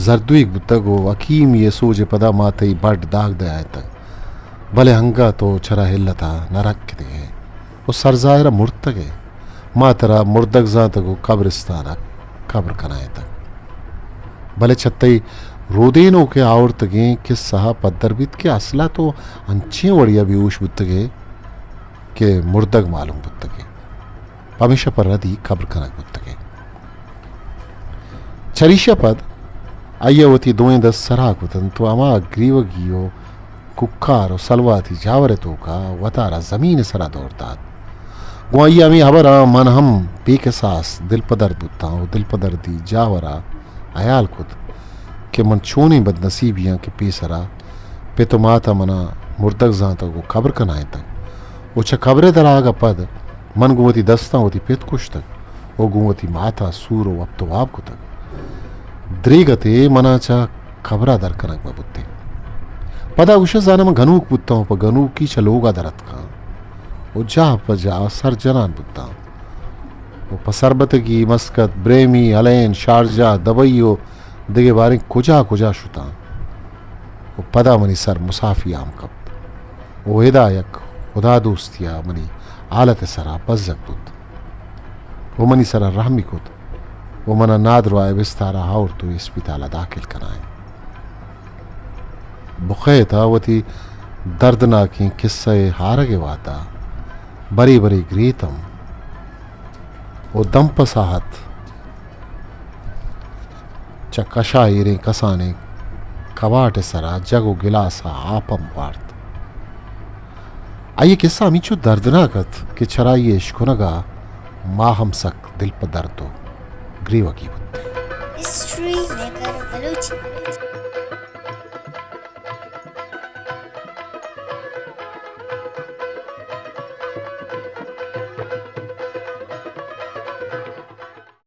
زردویگ بوتگ ءُ حکیمی ءِ سوج ءِ پدا ما تئی بڈ داگ دیائینتگ، بلے انگت تو چرا علت ءَ نہ رکتگ ئے ءُ سرزاہر ءَ مرتگ ئے۔ ما ترا مردگ زانتگ ءُ قبرستان ءَ قبر کنائینتگ۔ بلے چہ تئی رودینوک ء آورتگیں کسہ ء پدر بیت کہ اسل ء تو انچیں وڑے ء بے ہوش بوتگ ئے کہ مردگ معلوم بوتگ ئے۔ پمیشا پہ ردی قبر کنگ بوتگ ئے۔ چریشا پد آئی ء وتی دوئیں دست سرا کت انت و ہما گریوگی و کوکار و سلواتی جاور ء توکا وتارا زمین ء سرا دور دات۔ گوں آئی ء ہمے ہبراں من ہم بے کساس دلپدرد بوتاں و دلپدردی جاور ء ہیال کت کہ من چونیں بدنصیبے آں کہ پیسرا پت و مات ء منا مردگ زانتگ و قبر کنائینتگ و چہ قبر ء درآہگ ء پد من گوں وتی دستاں وتی پت کشتگ و گوں وتی مات ء سور و وپت و واب کتگ۔ دریگتے منا چہ قبر ء در کنگ مہ بوتیں۔ پدا گوشت، زاناں من گنوک بوتاں و پہ گنوکی چہ لوگ ء در اتکاں و جاہ پہ جاہ سر جنان بوتاں و پہ سربتگی مسکت، بریمی، ہلین، شارجہ، دبئی و دگہ باریں کجا کجا شتاں و پدا منی سر مسافی آم کپت و ادا یک خدا دوستی ء منی حالت ء سرا بزگ بوت و منی سرا رحمی کت و منا نادراہ ء بستار ء آورت و اسپتال ء داخل کنائینت۔ بخیت ء وتی دردناکیں کسہ ء ہارگ ء وہدا برے برے گریتم و دم پہ ساہت چہ کشا ایریں کسانیں کباٹ ء سرا جگ و گلاس ء آپ ہم وارت۔ آئی ء کسہ ہمینچو دردناک ات کہ چرائی ء اشکنگ ء ما ہم سک دل پہ درد و گریوگی بوتیں۔ ہسٹری میکر بلوچی۔